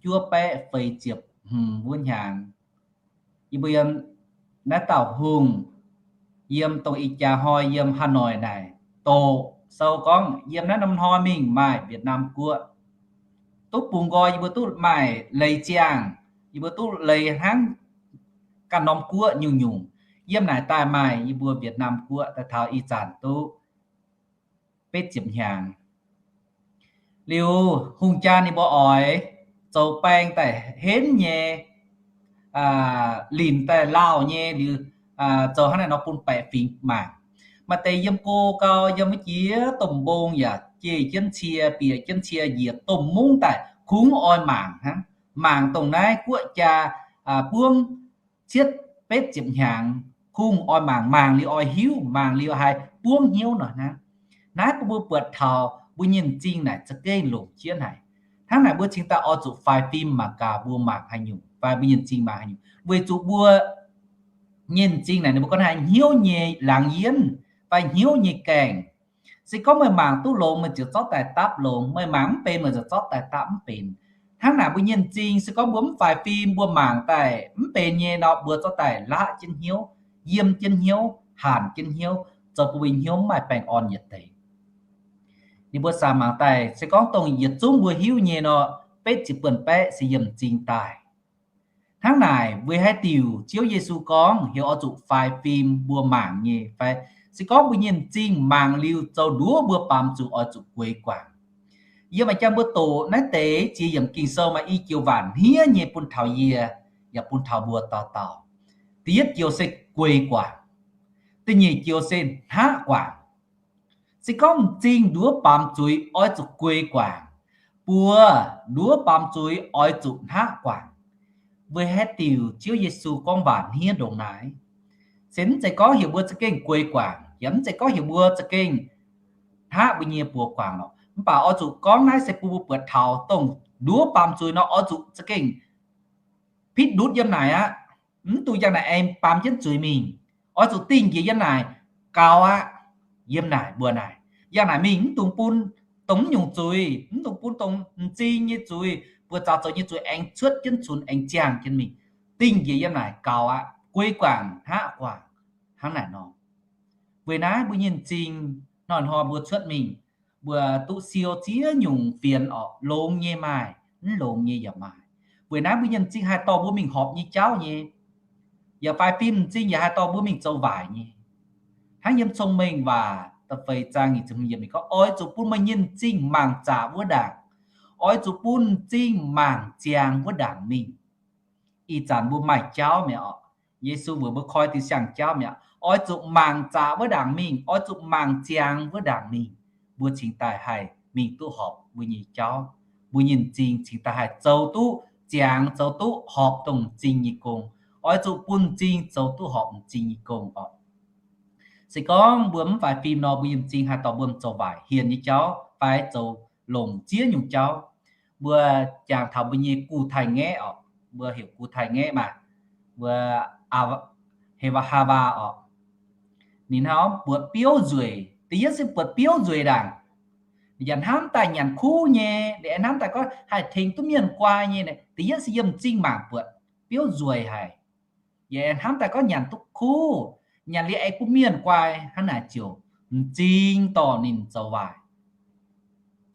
juov baeqv feix ziepc hmz wuov hnyangx, yie mbuo yiem naaiv dauh hungh, yiem dongh ih jaax hnoi yiem Hà Nội naaic, doqc sou gorngv yiem naaiv norm hnoi mingh maaih Việt Nam guoqv. duqv bungx nqoi, yie mbuo duqv maaih leiz ziangh, yie mbuo duqv leiz hnangv ganh norm guoqv nyungc-nyungc. Yiem naaic daaih maaih yie mbuo Việt Nam guoqv daaih taux ih zanc duqv betv ziepc hnyangx. Liuz hungh jaa ninh mbuo oix zoux baeng daaih henv nyei, linc daaih lauh nyei, liuz zoux hnangv naaiv nor bun baeqc fingx mangc. Maaih deix yiem go gau, yiem wuov jiex domh mbong yaac jeiv jienv cie, bieqc jienv cie, njiec domh mungv daaih kungx oix mangc hnangv, mangc dongh naaiv guoqv jaa buangv cietv betv ziepc hnyangx, kungx oix mangc, mangc liuz oix hiuv, mangc liuz haih buangv hnyouv nor hnangv. Naaiv bun mbuo buatc taux mbuo nyei m'zing naaic za'gengh longc jienv haic. Hnangv naaic mbuo cingx daaih oix zuqc faix fim mangc gaax mbuo mangc haaix nyungc fai mbuo nyei m'zing mangc haaix nyungc, weic zuqc mbuo nyei m'zing naaic ninh mbuo gorngv haiz hnyouv nyei laangz yienv fai hnyouv nyei gaengh. Se gorngv meih mangc duqv longx, meih ziouc zorqv daaih dapv longx. Meih mangc mv benx, meih ziouc zorqv daaih dapv mv benx. Hnangv naaic mbuo nyei m'zing, se gorngv mbuo mv faix fim, mbuo mangc daaih mv benx nyei nor, mbuo zorqv daaih laqv jienv hnyouv, yiem jienv hnyouv, hanc jienv hnyouv, zoux bun mbuo hnyouv mv maaih baengh orn yietc deix. Ninh mbuo samx mangc daaih, se gorngv dongh yietc zungv mbuo hiuv nyei nor, betv ziepc buonc baeqv se yiem m'zing daaih. Hnangv naaic, weic haaix diuc Ziouv Yesu gorngv heuc oix zuqc faix fim mbuo mangc nyei fai? Se gorngv mbuo nyei m'zing mangc liuz zoux nduov mbuo baamz zuiz, oix zuqc gueix guangc. Yiem a'jang mbuo doqc naaiv deix ziex yiemc Ging-Sou maaih i joux waac hniev nyei bun taux yie yaac bun taux mbuo dauh dauh. Da'yietv joux se gueix guangc. Da'nyeic joux se hnaqv guangc. Se gorngv m'zing nduov baamz zuiz, oix zuqc gueix guangc. Buoz nduov baamz zuiz, oix zuqc hnaqv guangc. Weic haaix diuc Ziouv Yesu gorngv waac hniev ndongc naaiv? Se mv zeiz gorngv heuc mbuo za'gengh gueix guangc, yaac mv zeiz gorngv heuc mbuo za'gengh hnaqv mbuo nyei buoz guangc lorqc. Mv baac oix zuqc gorngv naaiv se bun mbuo buatc taux dongh nduov baamz zuiz nor, oix zuqc za'gengh pitv ndutv yiem naaic aqv. Mv dungx yangh naaic aengx baamz jienv zuiz mingh. Oix zuqc dingh njiec yiem naaic gaux aqv. Yiem naaic mbuo naaic, yangh naaic mingh mv dungx bun dongh mv nyungc zuiz, mv dungx bun dongh m'zing nyei zuiz, buoz-zaux zoux nyei zuiz aengx cuotv jienv cunx, aengx ziangh jienv mingh. Dingh njiec yiem naaic gaux aqv, gueix guangc, hnaqv guangc, hnangv naaic nor. Weic naaiv mbuo nyei m'zing hnoi-hnoi mbuo cuotv mingh, mbuo duqv siou ziex nyungc fienx orqc, longx nyei maaih, mv longx nyei yaac maaih. Weic naaiv mbuo nyei m'zing haih dorh mbuo mingh horpc nyei jauv nyei, yaac faix fim m'zing yaac haih dorh mbuo mingh zoux waaic nyei. Hnangv yiem Cong-Mengh Waac da'feix zaang nyic ziepc hmz yiemc ninh gorngv, oix zuqc bun meih nyei m'zing mangc zaqc wuov ndaangc, oix zuqc bun m'zing mangc ziangx wuov ndaangc mingh. Ih zanc mbuo maaih jauv mi'aqv orqc? Yesu mbuox mbuo koi diuh siang-jauv mi'aqv. Oix zuqc mangc zaqc wuov ndaangc mingh, oix zuqc mangc ziangx wuov ndaangc mingh, mbuo cingx daaih haih mingh duqv horpc mbuo nyei jauv. Mbuo nyei m'zing cingx daaih haih zoux duqv ziangx, zoux duqv horpc dongh m'zing nyei gong. Oix zuqc bun m'zing zoux duqv horpc m'zing nyei gong orqc. Se gorngv mbuo mv faix fim nor, mbuo nyei m'zing haih dorh mbuo zoux waaic hienx nyei jauv fai zoux longc ziex nyungc jauv. Mbuo jangx taux mbuo nyei gu taaih-ngaeqv orqc, mbuo heuc gu taaih-ngaeqv maah, mbuo Hewaa, Hewaa orqc. Ninh hnangv buatc biouv nzueic. Da'yietv se buatc biouv nzueic ndaangc. Ninh yaac hnamv daaih nyanc kuv nyei, ninh hnamv daaih gorngv haih tengx duqv mienh guai nyei. Da'yietv se yiem m'zing mangc buatc biouv nzueic haic. Yaac hnamv daaih gorngv nyanc duqv kuv, nyanc liuz aengx bun mienh guai. Hnangv naaic ziouc m'zing dorh ninh zoux waaic.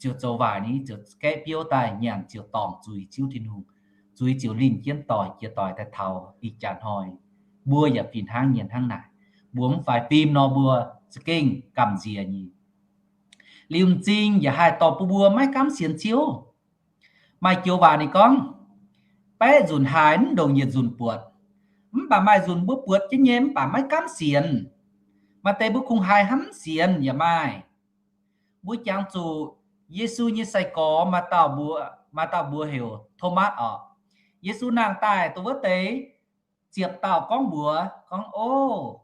Ziouc zoux waaic, ninh ziouc gaeqv biouv daaih nyanc, ziouc dorngc zuiz Ziouv Tin-Hungh. Zuiz ziouc linh jienv doic jiex doic daaih taux ih jaax hnoi. Mbuo yaac fih hnangv nyei hnangv naaic. Mbuo mv faix fim nor, mbuo za'gengh gamh nziex nyei. Liuz m'zing yaac haih dorh bun mbuo maiv gaamv sienx Ziouv. Maaih joux waac ninh gorngv, baeqv nzunc haiz mv ndongc yietc nzunc buatc. Mv baac maaih nzunc mbuo buatc jienv nyei mv baac maiv gaamv sienx. Maaih deix mbuo kungx haiz hnangv mv sienx yaac maaih. Mbuo jangx zuqc Yesu nyei sai-gorx maaih dauh mbuox, maaih dauh mbuox heuc Tomatv orqc. Yesu nangh daaih dongh wuov deix ziepc dauh gorngv mbuox gorngv, O,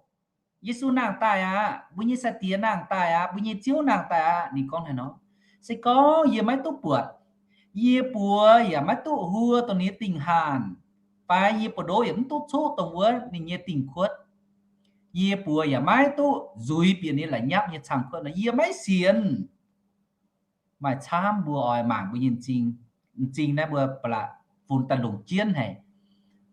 Yesu nangh daaih aqv. Mbuo nyei sai-diex nangh daaih aqv. Mbuo nyei Ziouv nangh daaih aqv. Ninh gorngv haaix nor? Se gorngv yie maiv duqv buatc, yie buoz yaac maiv duqv huo dongh ninh nyei dingh haanh, fai yie buoz-ndoqv yaac mv duqv coqv dongh wuov ninh nyei dingh kuotv, yie buoz yaac maiv duqv nzuiz bieqc ninh la'nyapv nyei camv-kuotv nor, yie maiv sienx. Maaih camv mbuo oix mangc mbuo nyei m'zing. M'zing naaiv mbuo ba'laqc funx daaih longc jienv haic.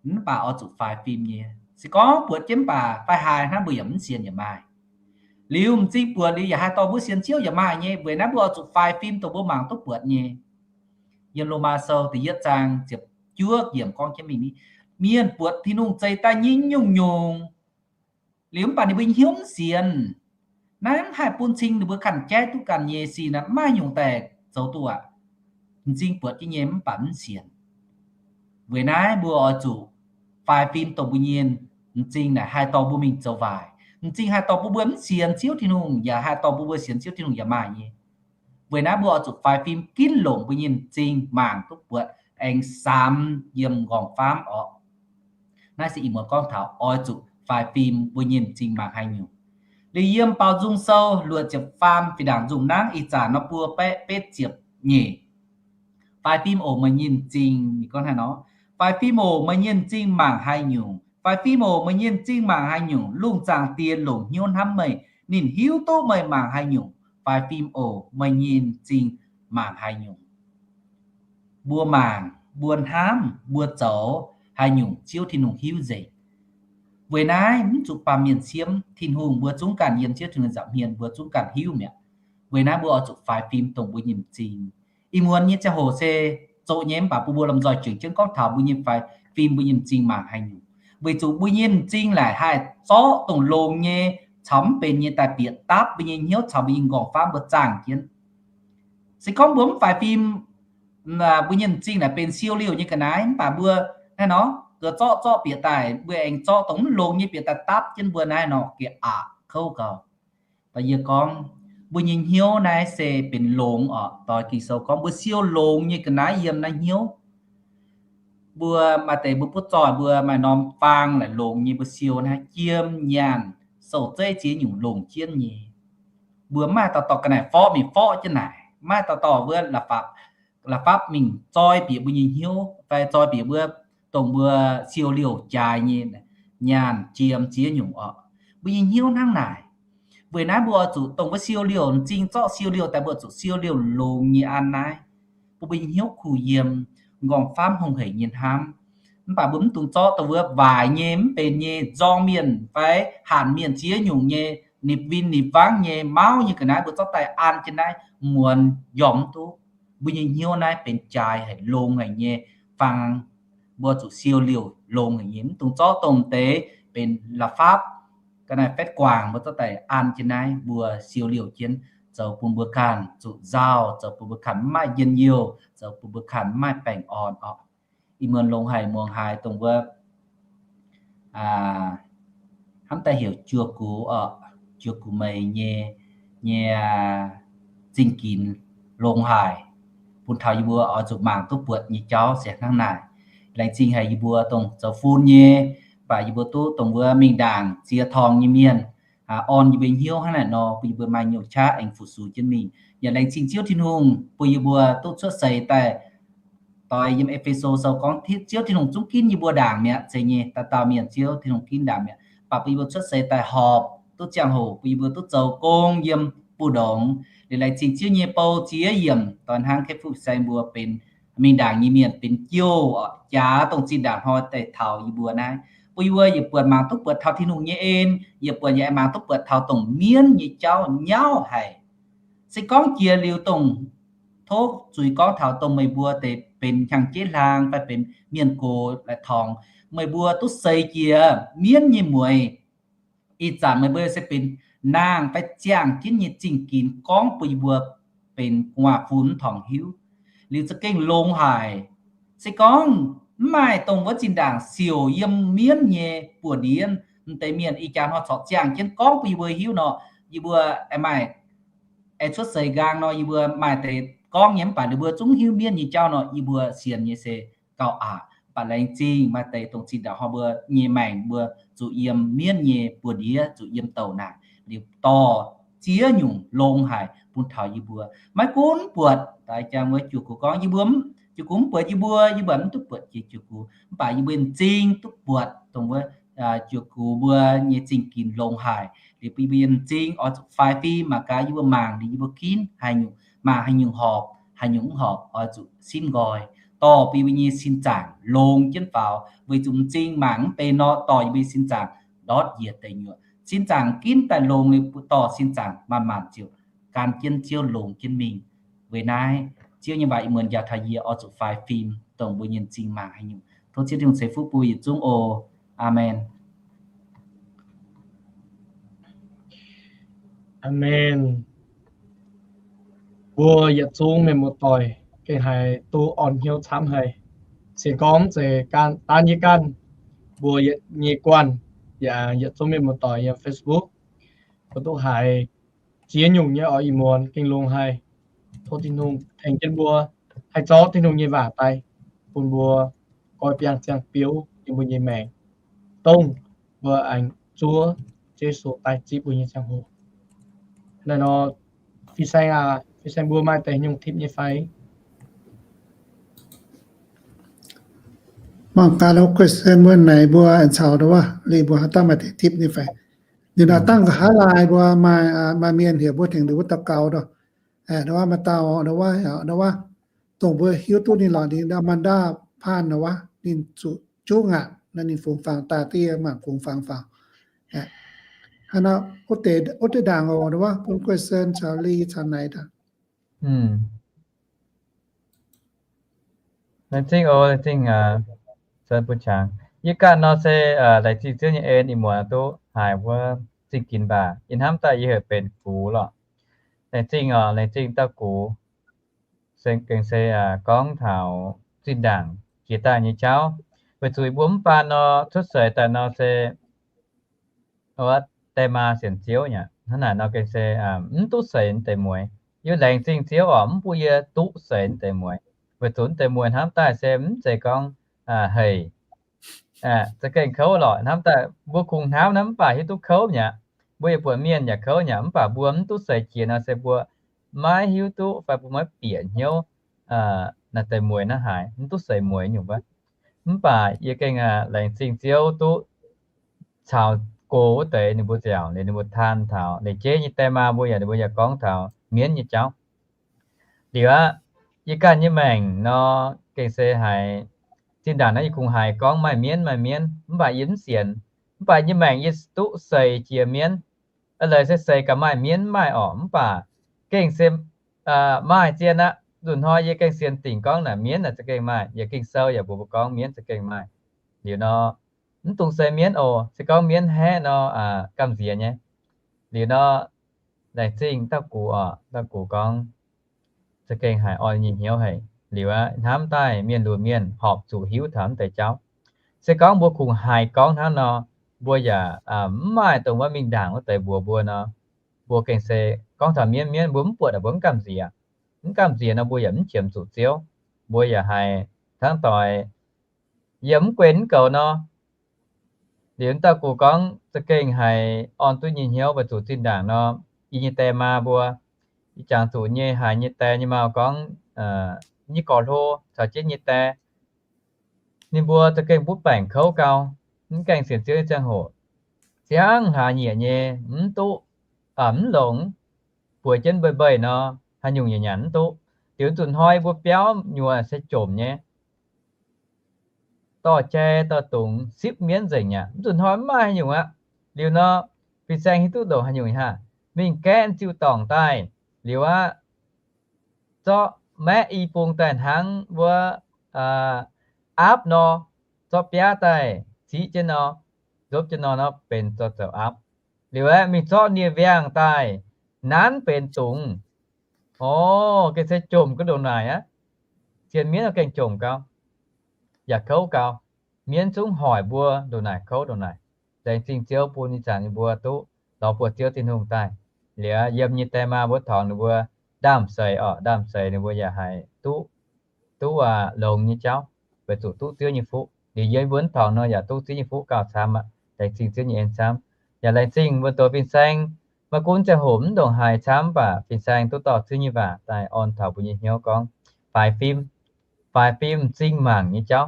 Mv baac oix zuqc faix fim nyei. Se gorngv buatc jienv mv baac fai haiz hnangv mbuo yaac mv sienx yaac maaih. Liuz m'zing buatc liuz yaac haih dorh mbuo sienx Ziouv yaac maaih nyei. Weic naaiv mbuo oix zuqc faix fim dongh mbuo mangc duqv buatc nyei. Yiem Lomaa Sou da'yietv zaang ziepc juov yiemc gorngv jienv mingh ni, mienh buatc Tin-Hungh zeix daaih nyei nyungc-nyungc, liuz mv baac ninh mbuo hnyouv mv sienx. Naaiv mv haih bun cing ninh mbuo ganh jaiv duqv ganh nyei sic naaic, mv maaih nyungc daaih zoux duqv aqv. M'zing buatc jienv nyei mv baac mv sienx. Weic naaiv mbuo oix zuqc faix fim dongh mbuo nyei m'zing naaic haih dorh mbuo mingh zoux waaic. M'zing haih dorh bun mbuo mv sienx Ziouv Tin-Hungh, yaac haih dorh bun mbuo sienx Ziouv Tin-Hungh yaac maaih nyei. Weic naaiv mbuo oix zuqc faix fim ginv longc mbuo nyei m'zing mangc duqv buatc aengx samx yiem m'nqorngv faamv orqc. Naaiv se ih muonz gorngv taux oix zuqc faix fim mbuo nyei m'zing mangc haaix nyungc. Liuz yiem Baaux Nzung Sou luoqc ziepc faam fih ndaangc nzungh nangv ih zanc nor buo baeqv betv ziepc nyeic. Faix fim oc, meih nyei m'zing, ninh gorngv hnangv nor, faix fim oc, meih nyei m'zing mangc haaix nyungc? Faix fim oc, meih nyei m'zing mangc haaix nyungc? Lungh zaangc Diex longc hnyouv hnamv meih. Ninh hiuv duqv meih mangc haaix nyungc. Faix fim oc, meih nyei m'zing mangc haaix nyungc? Mbuo mangc, mbuo hnamv, mbuo zoux haaix nyungc, Ziouv Tin-Hungh hiuv nzengc. Weic naaiv mv zuqc baamh mienh siemv, Tin-Hungh, mbuo zungv ganh yiem Ziouv Tin-Hungh nza'hmien mbuo zungv ganh hiuv mi'aqv. Weic naaiv mbuo oix zuqc faix fim dongh mbuo nyei m'zing. Ih muonz nyei ziangh hoc se zoqc nyei, mv baac bun mbuo lomh nzoih jengc jienv gorngv taux mbuo nyei faix fim, mbuo nyei m'zing mangc haaix nyungc. Weic zuqc mbuo nyei m'zing naaic haih zorqv dongh longx nyei caux mv benx nyei daaih bieqc dapv mbuo nyei hnyouv caux mbuo nyei m'nqorngv faamv mbuo zaangh jienv. Se gorngv mbuo mv faix fim, mbuo nyei m'zing naaic benx siou liouh nyei ga'naaiv, mv baac mbuo naaiv nor, zorqv zorqv bieqc daaih, mbuo aengx zorqv dongh mv longx nyei bieqc daaih dapv jienv mbuo naaiv nor, geh aqc kouv gau. Da'yietv gorngv, mbuo nyei hnyouv naaiv se benx longx orqc. Doix Ging-Sou gorngv mbuo siou longx nyei ga'naaiv yiem naaiv hnyouv. Mbuo maaih deix mbuo butv zoih mbuo maaih norm faang naaic longx nyei, mbuo siou naaiv jiem nyaanh sou-zeiv ziex nyungc longc jienv nyei. Mbuo maaih dauh dorh ga'naaiv forv mingh forv jienv naaic, maaih dauh dorh wuov la'fapv mingh zoi bieqc mbuo nyei hnyouv fai zoi bieqc mbuo dongh mbuo siou liouh jaaix nyei nyaanh jiem ziex nyungc orqc. Mbuo nyei hnyouv hnangv naaic. Weic naaiv mbuo oix zuqc dongh wuov siou liouh m'zing zorqv siou liouh daaih, mbuo zuqc siou liouh longx nyei an naaiv, bun mbuo nyei hnyouv kuh yiem, m'nqorngv faamv hungh hec nyei hnamv. Mv baac mbuo mv dungx zorqv dongh wuov waaic nyei, mv benx nyei, nzorng mienh fai hanc mienh ziex nyungc nyei, nipc win nipc wangv nyei, mauv nyei ga'naaiv mbuo zorqv daaih an jienv naaiv, muonz njormh mv duqv. Mbuo nyei hnyouv naaiv benx jaaix haic, longx haic nyei faang. Mbuo zuqc siou liouh longx haic nyei, mv dungx zorqv dongh deix benx la'fapv ga'naaiv faetv guangc mbuo zorqv daaih an jienv naaiv, mbuo siou liouh jienv, zoux bun mbuo ganh zuqc nzauh, zoux bun mbuo ganh mv maaih njien-youh, zoux bun mbuo ganh mv maaih baengh orn orqc. Ih muonz longx haic muangx haiz dongh wuov hnamv daaih heuc juoz gux orqc, juoz gux meih nyei, nyei zingh ginx longx haic, bun taux yie mbuo oix zuqc mangc duqv buatc nyei jauv se hnangv naaic. Laengz zingh haic yie mbuo dongh zoux fun nyei, mv baac yie mbuo duqv dongh wuov mingh ndaangc ziex torngx nyei mienh orn yie mbuo hnyouv hnangv naaic nor, bun yie mbuo maaih nyungc qaqv aengx fu-sux jienv mingh. Yaac laengz zingh Ziouv Tin-Hungh bun yie mbuo duqv cuotv seix daaih. Doix yiem E^fe^so Sou gorngv, Ziouv Tin-Hungh zungv ginv yie mbuo ndaangc mi'aqv. Zeiz nyei, dauh dauh mienh Ziouv Tin-Hungh ginv ndaangc mi'aqv, baac bun yie mbuo cuotv seix daaih horpc duqv ziangh hoc, bun yie mbuo duqv zoux gong yiem buov ndongx. Liuz laengz zingh Ziouv nyei bou ziex yiemc, doix hnangv Kepv Fuqv Saeng mbuo benx mingh ndaangc nyei mienh benx jouh, jaax dongh zinh ndaangc hnoi daaih taux yie mbuo naaiv, bun yie mbuo yietc buonc mangc duqv buatc taux Tin-Hungh nyei en, yietc buonc yaac aengx mangc duqv buatc taux dongh mienv nyei jauv nyauv haic. Se gorngv jiex liuz dongh tov zuiz gorngv taux dongh meih mbuo deix benx hnyangx-jeiv hlaang fai benx mienh gox la'tongx, meih mbuo duqv seix jiex mienv nyei mueix. Ih zanc meih mbuo se benx naang fai ziangh jienv nyei zingh ginx gorngv bun yie mbuo benx gu'nguaaz-fun mv tongx hiuv. Liuz za'gengh longx haic. Se gorngv mv maaih dongh wuov zinh ndaangc siouc yiem mienv nyei buoz-ndiev, m'deix mienh ih jaax hnoi corc ziangh jienv gorngv bun yie mbuo hiuv nor, yie mbuo aengx maaih, aengx cuotv seix nqaang nor, yie mbuo maaih deix gorngv nyei mv baac ninh mbuo zungv hiuv mienv nyei jauv nor, yie mbuo sienx nyei se gauh aqc. Mv baac laengz zingh maaih deix dongh zinh ndaangc hnoi mbuo nyei maengc mbuo zuqc yiem mienv nyei buoz-ndiev, zuqc yiem douc naanc, liuz dorh ziex nyungc longx haic bun taux yie mbuo. Maiv gunv buatc, daaih jang wuov juoz gux gorngv, yie mbuo, juoz gux mv buatc yie mbuo, yie mbuo mv duqv buatc jiex juoz gux, mv baac yie mbuo m'zing duqv buatc dongh wuov juoz gux mbuo nyei zingh ginx longx haic. Liuz bun yie mbuo nyei m'zing oix zuqc faix fim mangc gaax yie mbuo mangc liuz yie mbuo ginv haaix nyungc, mangc haaix nyungc horpc, haaix nyungc mv horpc, oix zuqc simv nqoi, dorh bun yie mbuo nyei sin zaangc longx jienv faaux. Weic zuqc m'zing mangc mv benx nor, dorh yie mbuo nyei sin zaangc ndortv njiec deic nyuoqc. Sin zaangc ginv daaih longx liuz, dorh sin zaangc maanc maanc ziouc gan jienv Ziouv longx jienv mingh. Weic naaiv, Ziouv nyei waac ih muonz njaaux taux yie oix zuqc faix fim dongh mbuo nyei m'zing mangc haaix nyungc. Tov Ziouv Tin-Hungh ceix fuqv bun yietc zungv oc. Aamen. Aamen. Mbuo yietc zungv mienh muoz-doic gengh haiz duqv orn hnyouv camv haic. Sienx gorngv mv zeiz gaanv daan yie ganh, mbuo nyei guanh yaac yietc zungv mienh muoz-doic yiem Facebook, mbuo duqv haiz ziex nyungc nyei oix ih muonz gengh longx haic. Tov Tin-Hungh tengx jienv mbuo haih zorqv Tin-Hungh nyei waac daaih bun mbuo goiv biangh ziangh biouv yiem mbuo nyei maengc, dongh mbuo aengx zuov Yesu daaih zipv mbuo nyei ziangh hoc. Naaiv nor, Fin-Saeng aac, Fin-Saeng mbuo maaih deix nyungc tipv nyei fai? Mangc gaax question mbuo naaic mbuo aengx caux ndau wuov, liuz mbuo haaix dauh maaih deix tipv nyei fai? Liuz nor dangh nqa'haav laaix mbuo maaih, maaih mienh heuc mbuo tengx liuz mbuo daux gaux ndau. Ndau wuov maaih dauh ndau wuov, ndau wuov, dongh mbuo hiuv duqv ninh lorqc, ninh Amanda Phan ndau wuov, ninh zuqc juqv ngaanc naaiv, ninh fungx fangx daaih, diev mangc fungx fangx faaux. Hnangv nor, wuov deix ndaangc oc, ndau wuov bun question caux liuz caux naaic daaih. Laengz zingh oc, laengz zingh, Sun bun qangx. Yie ganh nor se laengz zingh Ziouv nyei en, ih muonz duqv haiz wuov zingh ginx mbac. Yie hnamv daaih yie heuc benx gux lorqc. Laengz zingh oc, laengz zingh dauh gux. Se gengh se gorngv taux zinh ndaangc jiex daaih nyei jauv. Weic zuqc mbuo mv baac nor cuotv seix daaih nor se wuov die maa sienx Ziouv nyei. Hnangv naaic nor gengh se mv duqv seix deix mueiz. Yie laengz zingh Ziouv oc, mv bun yie duqv seix deix mueiz. Weic zuqc deix mueiz hnamv daaih se mv zeiz gorngv hec, za'gengh kouv lorqc. Hnamv daaih mbuo kungx hnamv naaiv mv baac hiuv duqv kouv mi'aqv. Mbuo yaac buatc mienh yaac kouv mi'aqv, mv baac mbuo mv duqv seix jiex nor se mbuo maiv hiuv duqv fai mbuo maiv bieqc hnyouv naaiv deix mueiz naaiv haaix, mv duqv seix mueiz nyungc wuov. Mv baac yie gengh laengz zingh Ziouv duqv caux gox wuov deix ninh mbuo nziaauc, liuz ninh mbuo taan taux leiz jeiv nyei die maa mbuo yaac, ninh mbuo yaac gorngv taux mienv nyei jauv. Liuz aqv, yie ganh nyei maengc nor gengh se haiz zinh ndaangc naaiv yie kungx haiz gorngv maaih mienv, maaih mienv, mv baac yie mv sienx. Mv baac nyei maengc yie duqv seix jiex mienv. Aa, leiz se seix gaax maaih mienv mv maaih orqc, mv baac gengh se maaih zien aqv. Nzunc hnoi yie gengh sienx dingc gorngv naaic mienv naaic za'gengh maaih, yaac Ging-Sou yaac mbuox mbuo gorngv mienv za'gengh maaih. Liuz nor, mv dungx seix mienv oc. Se gorngv mienv haeqv nor, gamh nziex nyei. Liuz nor, laengz zingh dauh gux oc, dauh gux gorngv za'gengh haiz orn nyei hnyouv haic. Liuz aqv, hnamv daaih mienh lunx mienh horpc zuqc hiuv taux naaiv deix jauv. Se gorngv mbuo kungx haiz gorngv hnangv nor, mbuo yaac mv maaih dongh wuov mingh ndaangc wuov deix mbuox mbuo nor, mbuo gengh se gorngv taux mienv, mienv mbuo mv buatc, mbuo mv gamh nziex. Mv gamh nziex nor mbuo yaac mv qiemx zuqc Ziouv. Mbuo yaac haiz hnangv doix yiem mv guei mv goux nor. Liuz dauh gux gorngv za'gengh haiz orn duqv nyei hnyouv weic zuqc zinh ndaangc nor, yie nyei die maa mbuo, yie jangx zuqc nyei haiz nyei die nyei maa gorngv, nyei gorx-hlo caux jienv nyei die, ninh mbuo za'gengh butv baengc kouv gau, mv gaengh sienx Ziouv nyei ziangh hoc, ziangh hlaax nyieqc nyei, mv duqv, mv longx, bueix jienv mbei mbei nor, haaix nyungc yaac nyanc mv duqv. Liuz nzunc hnoi mbuo biauv nyuoz se jomc nyei, dorh jai dorh dungz sipv mienv nzengc aqv. Mv nzunc hnoi mv maaih haaix nyungc aqv. Liuz nor, fin-saeng hiuv duqv ndongc haaix nyungc haah? Mingh gaeqv ziuh dorngc daaih, liuz aqv, zorqv maeqv i bung daaih hnangv wuov aapv nor, zorqv biaav daaih ziqv jienv nor, nzopv jienv nor, nor benx zoux zoux aapv. Liuz aeqv, mingh zorqv nie-wiangh daaih nanv benx dungz. Orv, gengh se jomc gau ndongc naaic aqv. Sienx mienv gengh jomc gau, yaac kouv gau. Mienv zungv hoic mbuo ndongc naaic kouv ndongc naaic. Laengz zingh Ziouv bun ih zanc ninh mbuo duqv lorz buoz Ziouv Tin-Hungh daaih. Liuz yiem nyei die maa mbuo torngx ninh mbuo ndaamv-seix orqc, ndaamv-seix ninh mbuo yaac haiz duqv, duqv longx nyei jauv, weic zuqc duqv Ziouv nyei fuqv. Liuz yie mbuo torngx nor yaac duqv Ziouv nyei fuqv gauh camv aqv. Laengz zingh Ziouv nyei en camv. Yaac laengz zingh mbuo doz fin-saeng, maiv gunv ziangh hoc mv ndongc haaix camv, mv baac fin-saeng duqv dorh Ziouv nyei waac daaih orn taux mbuo nyei hnyouv gorngv faix fim, faix fim m'zing mangc nyei jauv.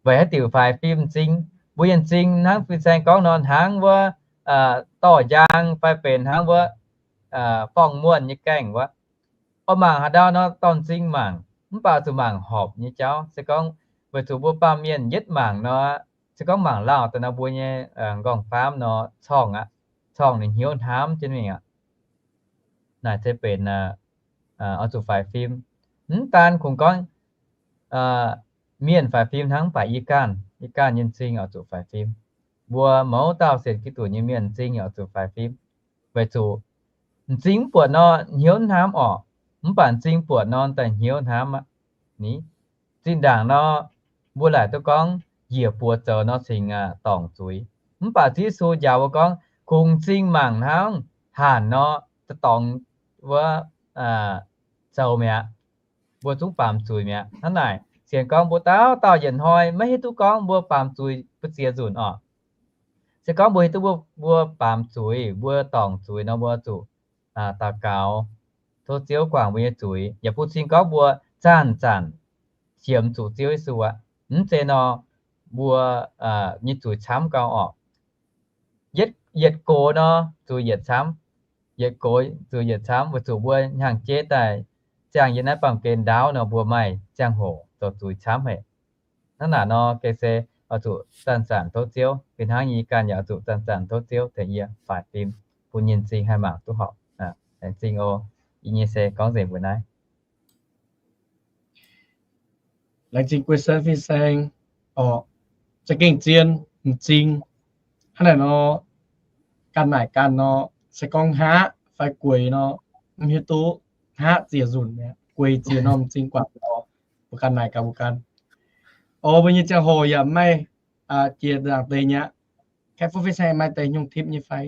Weic haaix diuc faix fim m'zing? Mbuo nyei m'zing hnangv fin-saeng gorngv nor, hnangv wuov dorh njang fai benx hnangv wuov forng-muonh nyei gaengh wuov. Oix mangc haaix ndau nor dorh m'zing mangc, mv baac zuqc mangc horpc nyei jauv. Se gorngv weic zuqc mbuo baamh mienh yietv mangc nor, se gorngv mangc lauh daaih nor, mbuo nyei nqorngv-faamv nor corngh aqv, corngh ninh hnyouv hnamv jienv mingh aqv. Naaic se benx oix zuqc faix fim. Mv daan kungx gorngv mienh faix fim hnangv, mv baac yie ganh, yie ganh nyei m'zing oix zuqc faix fim. Mbuo mouz dauh sienx Giduc nyei mienh m'zing oix zuqc faix fim, weic zuqc m'zing mv buatc nor hnyouv hnamv orqc, mv baac m'zing buatc nor daaih hnyouv hnamv aqv. Ni, zinh ndaangc nor, mbuo laaic duqv gorngv njiec buoz zoux nor cingx dorngc zuiz. Mv baac Ziouv Yesu njaaux mbuo gorngv, kungx m'zing mangc hnangv hanc nor, dorngc wuov zoux mi'aqv. Mbuo zungv baamz zuiz mi'aqv. Hnangv naaic, sienx gorngv mbuo dauh dauh yietc hnoi maiv hiuv duqv gorngv mbuo baamz zuiz mbu'ziex nzunc orqc. Se gorngv mbuo hiuv duqv mbuo baamz zuiz, mbuo dorngc zuiz nor, mbuo zuqc daux gaux, tov Ziouv guangc mbuo nyei zuiz. Yaac bun cing gorngv mbuo zanc-zanc qiemx zuqc Ziouv Yesu aqv. Mv zeiz nor, mbuo nyei zuiz camv gau orqc. Yietc gox nor zuiz yietc camv, yietc gox zuiz yietc camv, weic zuqc mbuo hnyangx-jeiv daaih ziangh yiem naaiv baamh gen ndaauv nor, mbuo maaih ziangh hoc zoux zuiz camv haic. Hnangv naaic nor, gengh se oix zuqc zanc-zanc tov Ziouv. Fih hnangv yie ganh yaac oix zuqc zanc-zanc tov Ziouv tengx yie faix fim, bun yie m'zing haih mangc duqv horpc. Laengz zingh oc. Yie nyei se gorngv nzengc mbuo naaiv. Laengz zingh guei sen fin-saeng orqc. Za'gengh zien m'zing. Hnangv naaic nor, ganh naaic ganh nor, se gorngv hngaqv fai gueix nor, mv hiuv duqv hngaqv ziex nzunc mi'aqv, gueix ziex norm m'zing guangc nor, mbuo ganh naaic gaax mbuo ganh. O, mbuo nyei ziangh hoc yaac maaih jiex ndaangc deix nyei aqv. Kaeqv fuqv fin-saeng maaih deix nyungc tipv nyei fai?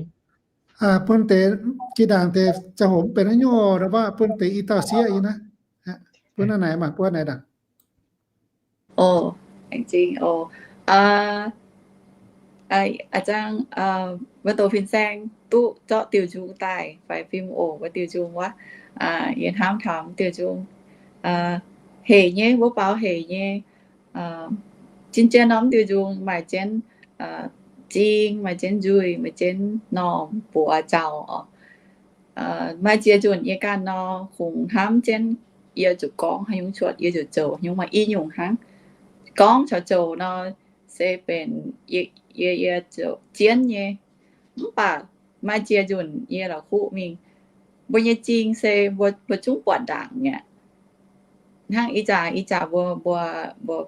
Bun deix jiex ndaangc deix ziangh hoc mv benx haaix nyungc, bun deix i dauh sieqv yie naaiv. Bun naaiv naaic mangc buo naaic ndaangc. O, laengz zingh o. A'zang, wuov douz fin-saeng duqv zorqv diuh nzung daaih faix fim oc, wuov diuh nzung wuov. Yie hnamv taux diuh nzung hec nyei, wuov baaux hec nyei. Jien-jien norm diuh nzung maaih jienv zing, maaih jienv nzuih, maaih jienv normh buoz zaux oc. Maaih ziex nzunc yie ganh nor kungx hnamv jienv yie zuqc gorngv haaix nyungc cuotv, yie zuqc zoux haaix nyungc, maaih i nyungc hnangv. Gorngv caux zoux nor se benx yie, yie, yie zoux jienv nyei. Mv baac maaih ziex nzunc yie la'kuqv mingh, mbuo nyei zing se mbuo, mbuo zungv buatc ndaangc mi'aqv. Hnangv ih zanc, ih zanc mbuo, mbuo, mbuo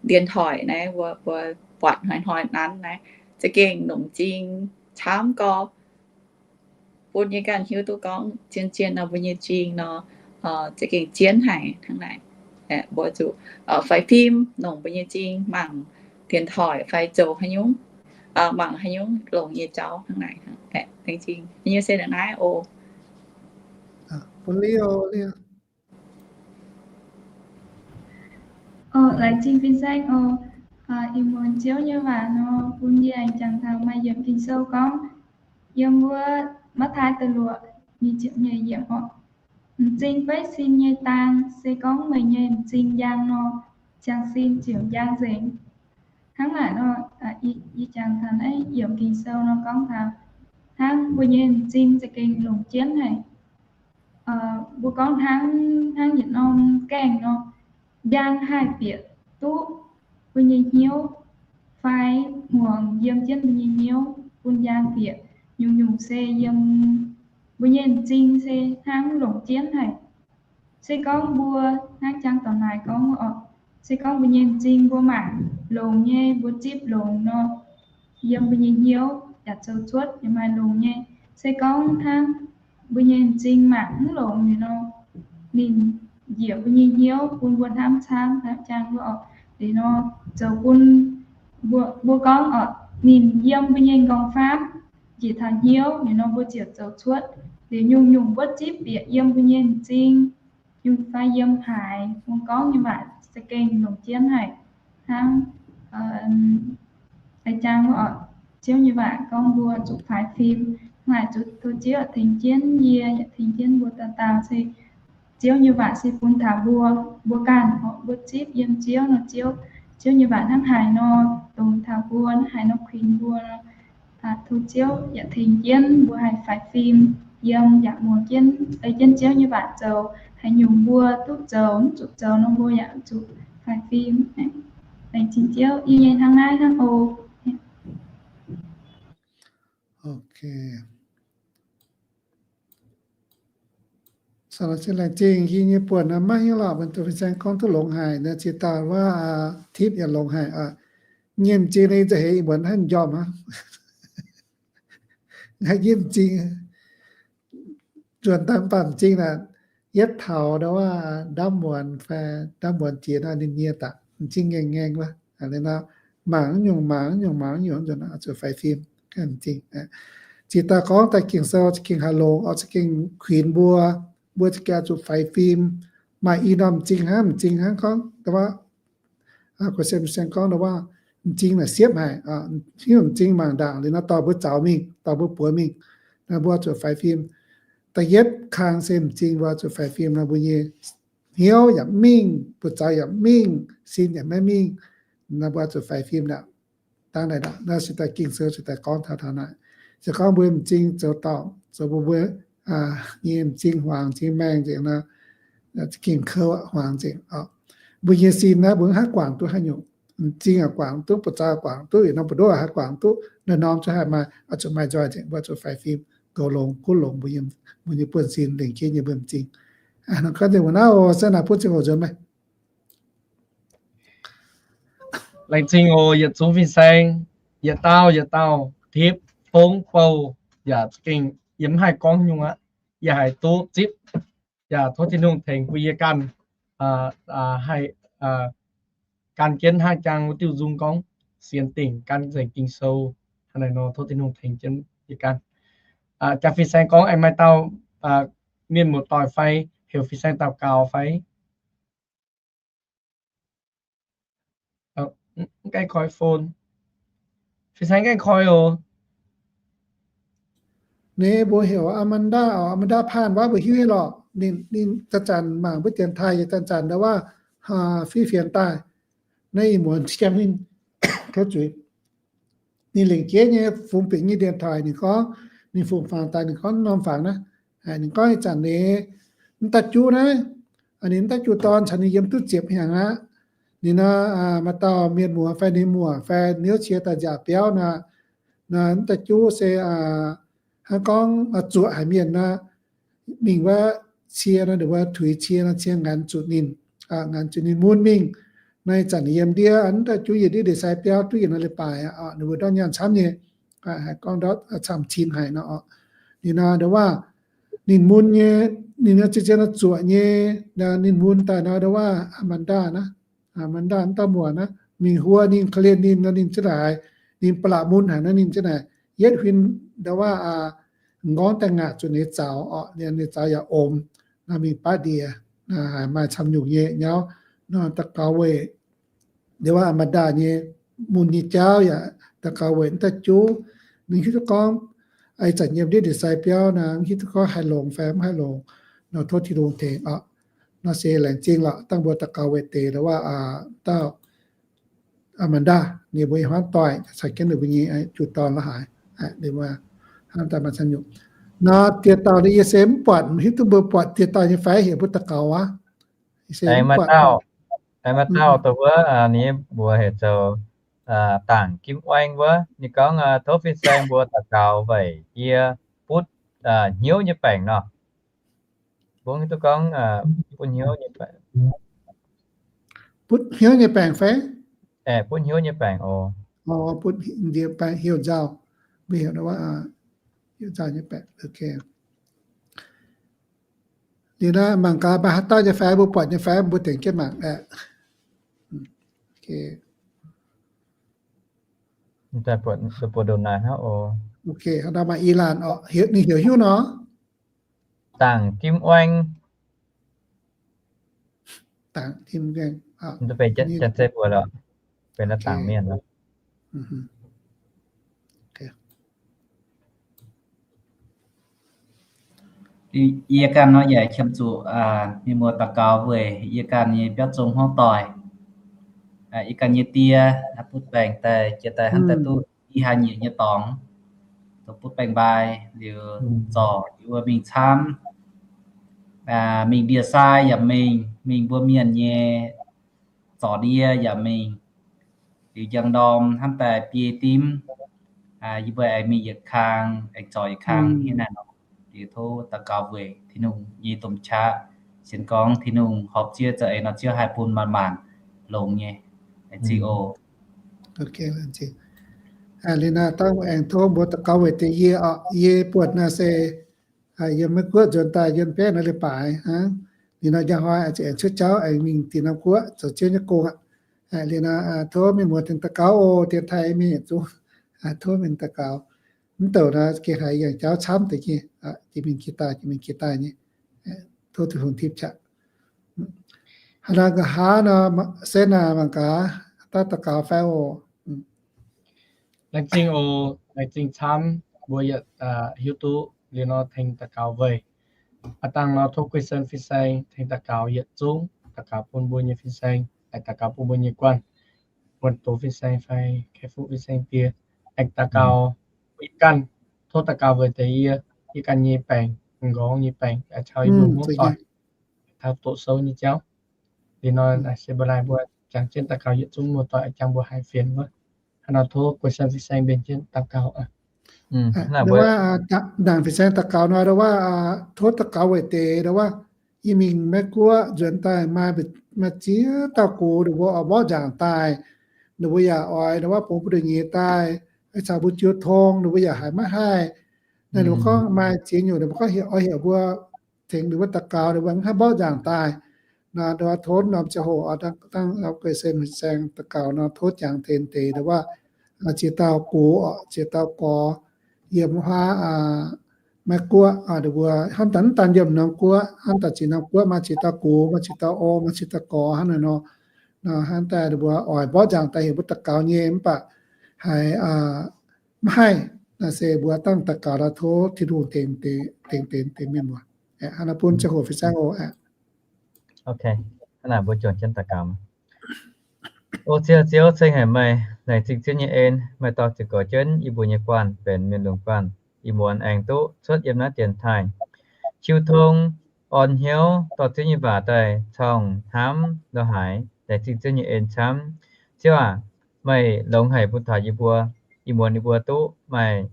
điện thoại naaiv, mbuo, mbuo buatc hnoi-hnoi nanv naaiv, za'gengh longc m'zing camv gau. Bun yie ganh hiuv duqv gorngv zien-zien nor, mbuo nyei zing nor, za'gengh jienv haic hnangv naaic. Mbuo zuqc faix fim longc mbuo nyei zing mangc điện thoại fai zoux haaix nyungc, mangc haaix nyungc longx nyei jauv hnangv naaic. Laengz zingh. Yie nyei se naaiv oc. Bun Leo, Leo. O, laengz zingh fin-saeng oc. Ih muonz Ziouv nyei waac nor bun yie aengx jangx taux maaih yiemc Ging-Sou gorngv, yiem wuov Matv^taai da'luoqc nyic ziepc nyeic yiemc oc. M'zing beiv sin nyei daan, se gorngv meih nyei m'zing njang nor, ziangh sin ziouc njang nzengc. Hnangv naaic nor, yie jangx taux naaiv yiemc Ging-Sou nor gorngv taux hnangv mbuo nyei m'zing za'gengh longc jienv haic. Mbuo gorngv hnangv, hnangv yietc norm gaengh nor, njang haih bieqc duqv mbuo nyei hnyouv, fai hmuangx yiem jienv mbuo nyei hnyouv bun njang bieqc. Nyungc-nyungc se yiem mbuo nyei m'zing se hnangv longc jienv haic. Se gorngv mbuo hnangv jangx dorngx naaic gorngv oc, se gorngv mbuo nyei m'zing mbuo mangc longx nyei, mbuo zipv longx nor, yiem mbuo nyei hnyouv yaac zoux cuotv yaac maaih longx nyei. Se gorngv hnangv mbuo nyei m'zing mangc mv longx liuz nor, ninh njiec mbuo nyei hnyouv bun mbuo hnamv camv hnamv jangx wuov oc. Liuz nor zoux bun mbuo, mbuo gorngv oc, ninh yiem mbuo nyei m'nqorngv-famv njiec taux hnyouv liuz nor mbuo ziouc zoux cuotv. Liuz nyungc-nyungc wuov zipv bieqc yiem mbuo nyei m'zing, nyungc fai yiem haaix, mbuo gorngv nyei waac za'gengh longc jienv haic. Hnangv jang oc, Ziouv nyei waac gorngv mbuo zuqc faix fim, mv baac zuqc tov Ziouv tengx jienv yie yaac tengx jienv mbuo dauh dauh se Ziouv nyei waac se bun taux mbuo, mbuo ganh oc, mbuo zipv yiem Ziouv nor, Ziouv, Ziouv nyei waac hnangv haaix nor dongz taux mbuo, hnangv haaix nor kuinx mbuo nor, tov Ziouv yaac tengx jienv mbuo haih faix fim yiem, yaac muangx jienv, ei jienv Ziouv nyei waac zoux. Haaix nyungc mbuo duqv zoux, mv zuqc zoux nor mbuo yaac zuqc faix fim. Laengz zingh Ziouv, yie nyei hnangv naaiv hnangv oc. Laengz zingh yie nyei buonc maiv hiuv lorqc, mbuo fin-saeng gorngv duqv longx haic, naaiv ziex dauh wuov, tipv yaac longx haic. Nyei m'zing naaiv za'heix ih muonz hnangv m'njormh hnangv. Yie m'zing, nzuonx daaih mv baac m'zing naaic, yietv taux ndau wuov ndamv muonz fai ndamv muonz jiex nor ninh nyie daaih, m'zing ngaengc ngaengc wuov. Mangc nyungc mangc nyungc mangc nyungc nzunc zuqc faix fim. M'zing, ziex dauh gorngv daaih Ging-Sou za'gengh haih longx, oix za'gengh kuinx mbuo, mbuo za'gengh zuqc faix fim. Maaih i norm m'zing hnangv, m'zing hnangv gorngv, gorngv m'zing naaic siepv haic, hiuv m'zing mangc ndaangc liuz nor dorh mbuo zaux mingh, dorh mbuo buoz mingh, naaiv mbuo zuqc faix fim. Da'yietv kang se m'zing mbuo zuqc faix fim nor mbuo nyei hnyouv yaac mingh, buoz-zaux yaac mingh, sin yaac maiv mingh, naaiv mbuo zuqc faix fim aqv. Dangh naaic, naaiv se daaih Ging-Sou se daaih gorngv taux taux naaic. Se gorngv mbuo m'zing zoux dorngc, zoux mbuo, mbuo nyei m'zing huaangx, m'zing maengh nzengc nor, za'gengh kouv huaangx nzengc. Mbuo nyei sin naaiv mbuo mv haih guangc duqv haaix nyungc. M'zing yaac guangc duqv, buoz-zaux guangc duqv, yietc norm buoz-ndoqv haih guangc duqv, naaiv norm zuqc haih maaih, oix zuqc maaih nzoih nzengc, mbuo zuqc faix fim, goux longx, kuv longx mbuo nyei buonv-sin, lengc jeiv nyei mbuo m'zing. Nor gorngv nzengc mbuo naaiv oc, se naaic butv ziangh hoc nzuonx meih. Laengz zingh oc, yietc zungv fin-saeng, yietc dauh yietc dauh tipv, fongv, bouh, yaac za'gengh yie mv haih gorngv nyungc aqv. Yie haiz duqv zipv, yaac tov Tin-Hungh tengx bun yie ganh, haih gan jienv hnangv jang wuov diuh nzung gorngv sienx dingc gan nzengc Ging-Sou hnangv naaiv nor, tov Tin-Hungh tengx jienv yie ganh. Jaax fin-saeng gorngv aengx maaih dauh mienh muoz-doic fai heuc fin-saeng daux gaux fai? Mv gaengh koi phone. Fin-saeng gaengh koi oc. Ninh mbuo heuc Amanda oc, Amanda Phan wuov mbuo hiuv nyei lorqc. Ninh zanc-zanc mangc mbuo dienx taaih nyei, zanc-zanc ndau wuov fiev fienx daaih. Naaiv ih muonz jangx ninh, ninh lengc jeiv nyei fungx bieqc nyei dienx taaih ninh gorngv, ninh fungx fangx daaih ninh gorngv norm fangx naaiv, ninh gorngv ih zanc ninh mv daaih juv naaiv, ninh mv daaih juv dorn caux ninh yiem duqv ziepc hnyangx aqv. Ninh nor, maaih dauh mienh muoz fai ninh muoc fai niouv cie daaih nziaauc biauv nor, mv daaih juv se hnangv gorngv zuoqc haic mienh nor, mingh wuov cie nor, ninh mbuo tuix cie nor, cie ngaanc zuqc ninh, ngaanc zuqc ninh mun mingh. Naaiv zanc ninh yiem ndiev mv daaih juv yietc ndiev ndeic-sai biauv duqv yietc norm leiz-baaix, ninh mbuo ndortv nyaanh camv nyei, haih gorngv ndortv camv-cin haic nor. Ninh nor ndau wuov, ninh mun nyei, ninh nor zien-zien nor zuoqc nyei, ninh mun daaih nor ndau wuov Amanda naaiv, Amanda mv dauh muoc naaiv, mingh huo ninh, korv-lienh ninh nor ninh ziouc naaic, ninh ba'laqc mun haic nor ninh ziouc naaic, yietv huin ndau wuov m'nqorngv daaih ngaatc zuqc ninh zaux oc, ninh zaux yaac omx, nor mingh baav ndie, haiz maaih camv nyungc nyei nyauv, nor daux gaux weic ndau wuov Amanda nyei mun nyei jauv yaac daux gaux weic mv daaih juv. Ninh hiuv duqv gorngv ih zanc yiem ndiev ndeic-sai biauv nor, mv hiuv duqv gorngv haih longx fai mv haih longx, nor tov Tin-Hungh tengx oc. Nor se laengz zingh lorqc, dangh mbuo daux gaux weic deix ndau wuov dauh Amanda, ninh mbuo ih hnoi doic caux jienv ninh mbuo nyei juv dorn la'haaix, ninh mbuo hnangv daaih maaih camv nyungc. Nor dieh dauh yie se mv buatc, mv hiuv duqv mbuo buatc dieh dauh nyei fai, heuc mbuo daux gaux aqv. Maaih dauh, maaih dauh dongh wuov, ninh mbuox heuc zoux Dangc Gim Uaeng wuov, ninh gorngv tov fin-saeng mbuo daux gaux weic yie butv hnyouv nyei baengc nor. Mbuo hiuv duqv gorngv butv hnyouv nyei baengc. Butv hnyouv nyei baengc fai? Butv hnyouv nyei baengc oc. Butv hnyouv baengc, heuc nzauh, mbuo heuc wuov heuc nzauh nyei baengc. Liuz naaiv mangc gaax maaih haaix dauh nyei fai, mbuo buatc nyei fai, mbuo tengx jienv mangc. Ok, hnangv nor maaih i laanh oc, ninh heuc hiuv nor. Dangc Gim Uaeng. Dangc Gim Uaeng. Benx dangc mienh. Yie ganh nor yaac qiemx zuqc mienh muoz daux gaux weic yie ganh nyei biauv zong hmuangv doic. Yie ganh nyei die butv baengc daaih, jiex daaih hnangv daaih duqv i haaix nyungc nyei dorngx, dongh butv baengc-mbai liuz, zorc yie mbuo mingh camv, mingh ndie-sai yaac mingh, mingh mbuo mienh nyei zorc ndie yaac mingh, liuz njang ndorm hnamv daaih biei dimv, yie mbuo aengx mingh yietc kang, aengx zorc yietc kang hnangv naaiv nor. Yie tov daux gaux weic Tin-Hungh nyei domh qaqv, sienx gorngv Tin-Hungh horpc Ziouv za'eix nor, Ziouv haih bun maanc maanc longx nyei. Laengz zingh oc. Liuz nor dangh aengx tov mbuo daux gaux weic deix yie oc. Yie buatc naaiv se yiem Meiv Guoqv nzuonx daaih yiem baeqv naaiv leiz-baaix hnangv. Liuz nor njang hnoi aengx cuotv jauv aengx mingh Diex Norm Guoqv zoux Ziouv nyei gong aqv. Liuz nor tov mienh muoz tengx daux gaux oc, dienx taaih mienh yietc zungv tov mienh daux gaux. Mv douc nor gengh haiz yangh jauv camv deix nyei, jiex mingh jiex daaih, jiex mingh jiex daaih nyei. Tov Tin-Hungh tipv qaqv. Haaix nor nqa'haav nor, se naaic mangc gaax, daaih daux gaux fai oc. Laengz zingh oc, laengz zingh camv, mbuo yietc hiuv duqv liuz nor tengx daux gaux weic. Aav dangh nor tov Guei Sen fin-saeng tengx daux gaux yietc zungv, daux gaux bun mbuo nyei fin-saeng, aengx daux gaux bun mbuo nyei guanh, wuonh doz fin-saeng fai Kai Fuqv fin-saeng die, aengx daux gaux yie ganh, tov daux gaux weic deix yie, yie ganh nyei baengc, m'nqorngv nyei baengc, caux yie mbuo hmuangv doic, taux doqc sou nyei jauv. Liuz nor se mbuo laai mbuo jangx jienv daux gaux yietc zungv muoz-doic, jangx mbuo haiz fienx wuov. Hnangv nor tov Guei Sen fin-saeng mbenc jienv daux gaux. Ndaangc fin-saeng daux gaux nor, ndau wuov, tov daux gaux weic deix ndau wuov, yie mingh Meiv Guoqv nzuonx daaih maaih, maaih ziex dauh gox ninh mbuo oix mborqv nzaangc daaih, ninh mbuo yaac oix ndau wuov bungx buoz-ndoqv nyeiz daaih, caux mbuo jiu tong, ninh mbuo yaac haiz maiv haih. Naaiv ninh mbuo gorngv maaih ziex nyungc, ninh mbuo gorngv heuc, oix heuc mbuo tengx ninh mbuo daux gaux, ninh mbuo mv haih mborqv nzaangc daaih. Nor ndau wuov tov norm ziangh hoc dangh Guei Sen fin-saeng daux gaux nor tov jangx tengx deix ndau wuov, ziex dauh gox, ziex dauh gorx, yiem wuov haav Meiv Guoqv, ninh mbuo hnamv daaih mv daan yiem norm guoqv, hnamv daaih ziex norm guoqv maaih ziex dauh gox, maaih ziex dauh orn, maaih ziex dauh gorx hnangv naaiv nor. Nor hnamv daaih ninh mbuo oix mborqv nzaangc daaih heuc mbuo daux gaux nyei mv baac haiz mv haih. Naaiv se mbuo dangh daux gaux nor tov Tin-Hungh tengx, tengx, tengx, tengx mienh muoz. Hnangv naaiv bun ziangh hoc fin-saeng oc. Hnangv naaic mbuo juangc jienv daux gaux. O Ziouv, Ziouv ceng haic meih, laengz zingh Ziouv nyei en, meih dorh ziux goux jienv yie mbuo nyei guanh benx mienh lungh guanh, ih muonz aengx duqv cuotv yiem naaiv dienx taaih. Jiu tong orn hnyouv dorh Ziouv nyei waac daaih corng hnamv lorz haiz, laengz zingh Ziouv nyei en camv. Ziouv aac, meih longx haic bun taux yie mbuo, ih muonz yie mbuo duqv maaih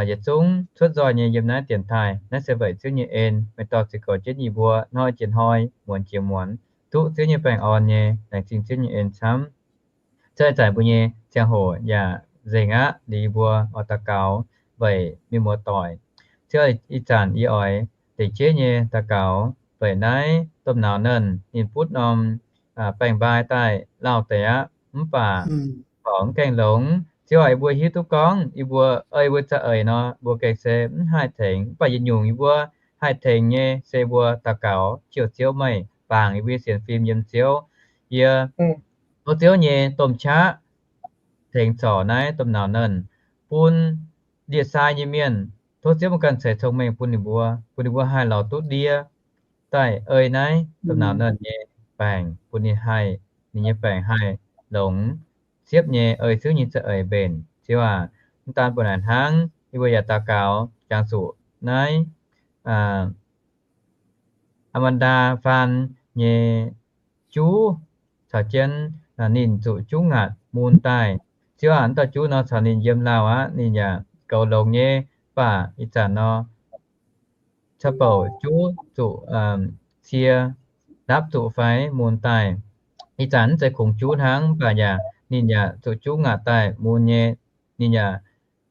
yietc zungv cuotv nzoih nyei yiem naaiv dienx taaih. Naaiv se weic Ziouv nyei en, meih dorh ziux goux jienv yie mbuo hnoi jiex hnoi, muonz jiex muonz, duqv Ziouv nyei baengh orn nyei, laengz zingh Ziouv nyei en camv. Cuotv ih zanc mbuo nyei ziangh hoc yaac nzengc aqv. Liuz yie mbuo oix daux gaux weic mienh muoz-doic. Ziouv, ih zanc yie oix deix jeiv nyei daux gaux weic naaiv domh nauz nernh ninh butv norm baeng-mbai daaih lauh deix aqv. Mv baac corc mv gaengh longx. Ziouv aac, yie mbuo hiuv duqv gorngv yie mbuo ei mbuo za'eix nor, mbuo gengh se mv haih tengx. Mv baac yietc nyungc yie mbuo haih tengx nyei se mbuo daux gaux jouh Ziouv meih, bangc yie mbuo nyei sienx fim yiem Ziouv. Yie tov Ziouv nyei domh qaqv tengx zorc naaiv domh nauz nernh, bun ndie-sai nyei mienh. Tov Ziouv meih ganh ceix cong-mengh bun ninh mbuo, bun ninh mbuo haih lorz duqv ndie daaih ei naaiv domh nauz nernh nyei baengc, bun ninh haih, ninh nyei baengc haih longx siepv nyei ei Ziouv nyei za'eix mbenc. Ziouv aac, mv daan mbuo naaic hnangv, yie mbuo yaac daux gaux jangx zuqc naaiv Aa^man^ndaa faan nyei juv caux jienv ninh zuqc juv ngaatc mun daaih. Ziouv aac, mv dauh juv nor caux ninh yiem lauh aqv, ninh yaac goux longx nyei. Mv baac ih zanc nor, caux bouc juv zuqc cie ndapv zuqc fai mun daaih. Ih zanc mv zeiz kungx juv hnangv, mv baac yaac ninh yaac zuqc juv ngaatc daaih mun nyei. Ninh yaac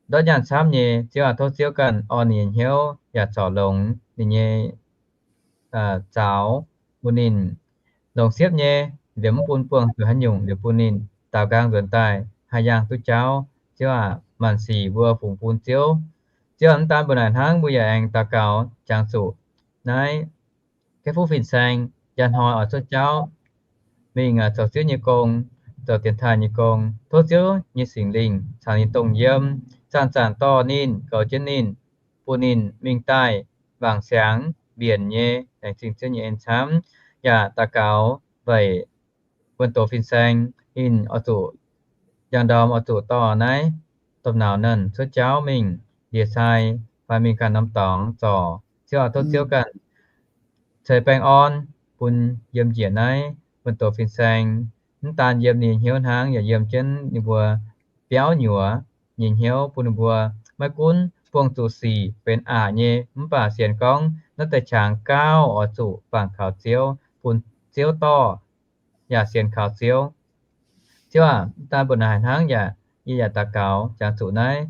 ndortv nyaanh camv nyei. Ziouv aac, tov Ziouv ganh orn ninh nyei hnyouv yaac zorc longx ninh nyei zaux, bun ninh longx siepv nyei, liemh mv bun buangh zuqc haaix nyungc, liemh bun ninh daaux nqaang nzuonx daaih haih yangh duqv jauv. Ziouv aac, maanc sic mbuo fungx bun Ziouv. Ziouv aac, mv daan mbuo naaic hnangv, mbuo yaac aengx daux gaux jangx zuqc naaiv Gaiv Fuqv Fin-Saeng njang hnoi oix cuotv jauv mingh zoux Ziouv nyei gong, zoux dienx taaih nyei gong. Tov Ziouv nyei Singx Lingh caux ninh dongh yiem, zanc-zanc dorh ninh, goux jienv ninh, bun ninh mingh daaih wangc siangx mbienc nyei, laengz zingh Ziouv nyei en camv. Yaac daux gaux weic Wuonh Doz Fin-Saeng ninh oix zuqc, njang ndorm oix zuqc dorh naaiv domh nauz nernh cuotv jauv mingh ndie-sai fai mingh ganh norm dorngx zorc. Ziouv aac, tov Ziouv ganh ceix baengh orn bun yiem njiec naaiv Wuonh Doz Fin-Saeng, mv daan yiem ninh hnyouv hnangv, yaac yiem jienv ninh mbuo biauv nyuoz nyei hnyouv, bun ninh mbuo maiv gunv buangh zuqc sic benx aqc nyei, mv baac sienx gorngv naaiv deix qangx gauh oix zuqc bangc kaux Ziouv, bun Ziouv dorh, yaac sienx kaux Ziouv. Ziouv aac, daan mbuo naaic hnangv yaac, yie yaac daux gaux jangx zuqc naaiv,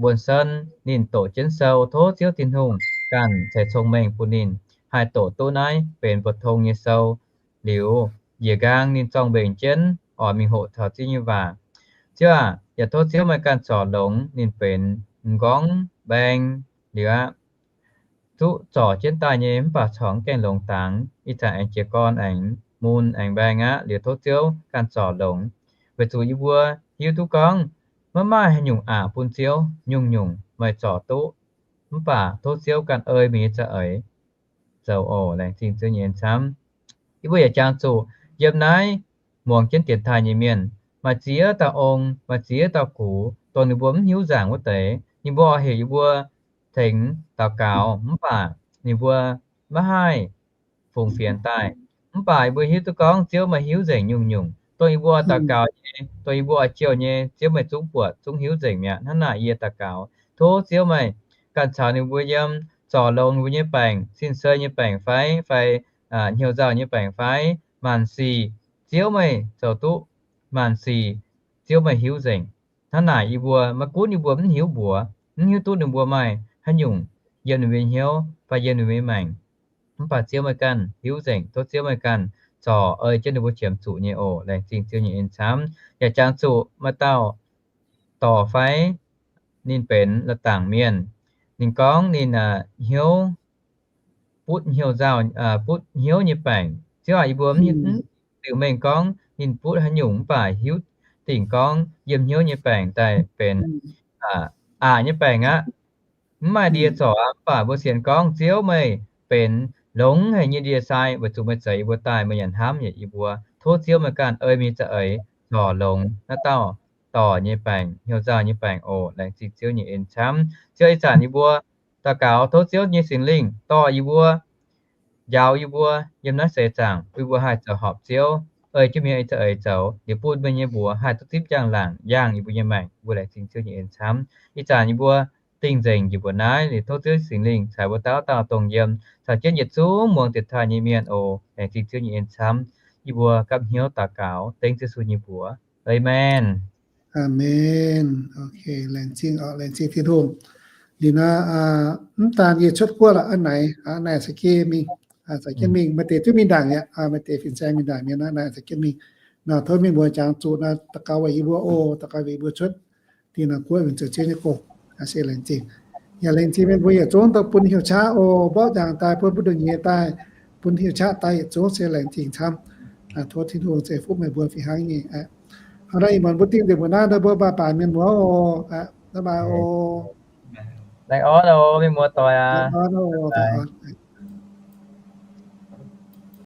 Wuonh Sen ninh doqc jienv sou, tov Ziouv Tin-Hungh ganh ceix cong-mengh bun ninh haih doqc duqv naaiv benx mbu'tong nyei sou. Liuz njiec nqaang ninh zorng-mbenc jienv oix mingh hoqc taux Ziouv nyei waac. Ziouv aac, yaac tov Ziouv meih ganh zorc longx ninh benx m'nqorngv mbaeng liuz aqv, zuqv zorc jienv daaih nyei mv baac corc mv gaengh longx dangx. Ih zanc aengx jiez gorn aengx mun aengx mbaeng aqv. Liuz tov Ziouv ganh zorc longx, weic zuqc yie mbuo hiuv duqv gorngv maiv maaih haaix nyungc aqc bun Ziouv, nyungc-nyungc meih zorc duqv. Mv baac tov Ziouv ganh ei meih nyei za'eix zoux oc. Laengz zingh Ziouv nyei en camv. Yie mbuo yaac jangx zuqc yiem naaiv muangx jienv dienx taaih nyei mienh maaih ziex dauh ong, maaih ziex dauh gux, dongh ninh mbuo mv hiuv nzaangc wuov deix. Ninh mbuo oix heuc yie mbuo tengx daux gaux, mv baac ninh mbuo maiv haih fungx fienx daaih. Mv baac yie mbuo hiuv duqv gorngv Ziouv meih hiuv nzengc nyungc-nyungc. Dongh yie mbuo daux gaux nyei, dongh yie mbuo oix jouh nyei, Ziouv meih zungv buatc zungv hiuv nzengc mi'aqv. Hnangv naaic yie daux gaux, tov Ziouv meih ganh caux ninh mbuo yiem, zorc longx ninh mbuo nyei baengc, sin-sei nyei baengc fai, fai hnyouv nzauh nyei baengc fai, maanc sic Ziouv meih zoux duqv. Maanc sic Ziouv meih hiuv nzengc. Hnangv naaic yie mbuo maiv gunv yie mbuo mv hiuv mbuox, mv hiuv duqv ninh mbuo maaih haaix nyungc yiem ninh mbuo nyei hnyouv fai yiem ninh mbuo nyei maengc, mv baac Ziouv meih ganh hiuv nzengc. Tov Ziouv meih ganh zorc ei jienv ninh mbuo qiemx zuqc nyei oc. Laengz zingh Ziouv nyei en camv. Yaac jangx zuqc maaih dauh dorc fai ninh benx la'dangc mienh, ninh gorngv ninh hnyouv butv hnyouv nzauh, butv hnyouv nyei baengc. Ziouv aac, yie mbuo mv diuc mengh gorngv ninh butv haaix nyungc, mv baac hiuv dingc gorngv yiem hnyouv nyei baengc daaih benx aqc nyei baengc aqv. Mv maaih ndie zorc aqv. Mv baac mbuo sienx gorngv Ziouv meih benx longx haic nyei ndie-sai, weic zuqc meih zeix yie mbuo daaih, meih yaac hnamv yie mbuo. Tov Ziouv meih ganh ei meih nyei za'eix zorc longx naaiv dauh dorc nyei baengc, hnyouv nzauh nyei baengc oc. Laengz zingh Ziouv nyei en camv. Ziouv, ih zanc yie mbuo daux gaux tov Ziouv nyei Singx Lingh dorh yie mbuo, njaaux yie mbuo yiem naaiv seix zaangc, bun yie mbuo haih zoux horpc Ziouv, ei jienv meih nyei za'eix zoux, liuz bun meih nyei mbuox haih duqv zipv njang-laangc yangh yie mbuo nyei maengc. Mbuo laengz zingh Ziouv nyei en camv. Ih zanc yie mbuo dingh nzengc njiec mbuoqc naaiv, liuz tov Ziouv Singx Lingh caux mbuo dauh dauh dongh yiem, caux jienv yietc zungv muangx dienx taaih nyei mienh oc. Laengz zingh Ziouv nyei en camv. Yie mbuo gapv hnyouv daux gaux dengv Ziouv Yesu nyei mbuox. Aamen. Aamen. Ok, laengz zingh, laengz zingh Tin-Hungh. Liuz naaiv, mv daan yie cuotv guoqv lorqc, aa naaic, aa naaic caux jienv mingh, caux jienv mingh, maaih deix duqv mingh ndaangc mi'aqv, maaih deix fin-saeng mingh ndaangc mi'aqv, aa naaic caux jienv mingh. Nor tov mienh muoz jangx zuqc nor, daux gaux weic yie mbuo oc, daux gaux weic yie mbuo cuotv dingh naaic guoqv, weic zuqc Ziouv nyei gox. Se laengz zingh. Yaac laengz zingh mienh mbuo yietc zungv daaih bun heuc qaqv oc, mborqv njaangc daaih, bun mbu'ndongx nyei daaih, bun heuc qaqv daaih yietc zungv se laengz zingh camv. Tov Tin-Hungh ceix fuqv meih mbuo fih hnangv nyei. Hnangv naaiv ih muonz mbuo dingh nzengc mbuo naaiv, mbuo baaih baaix mienh muoz oc. Baaih baaix oc. Laengz orn oc, mienh muoz doic aac.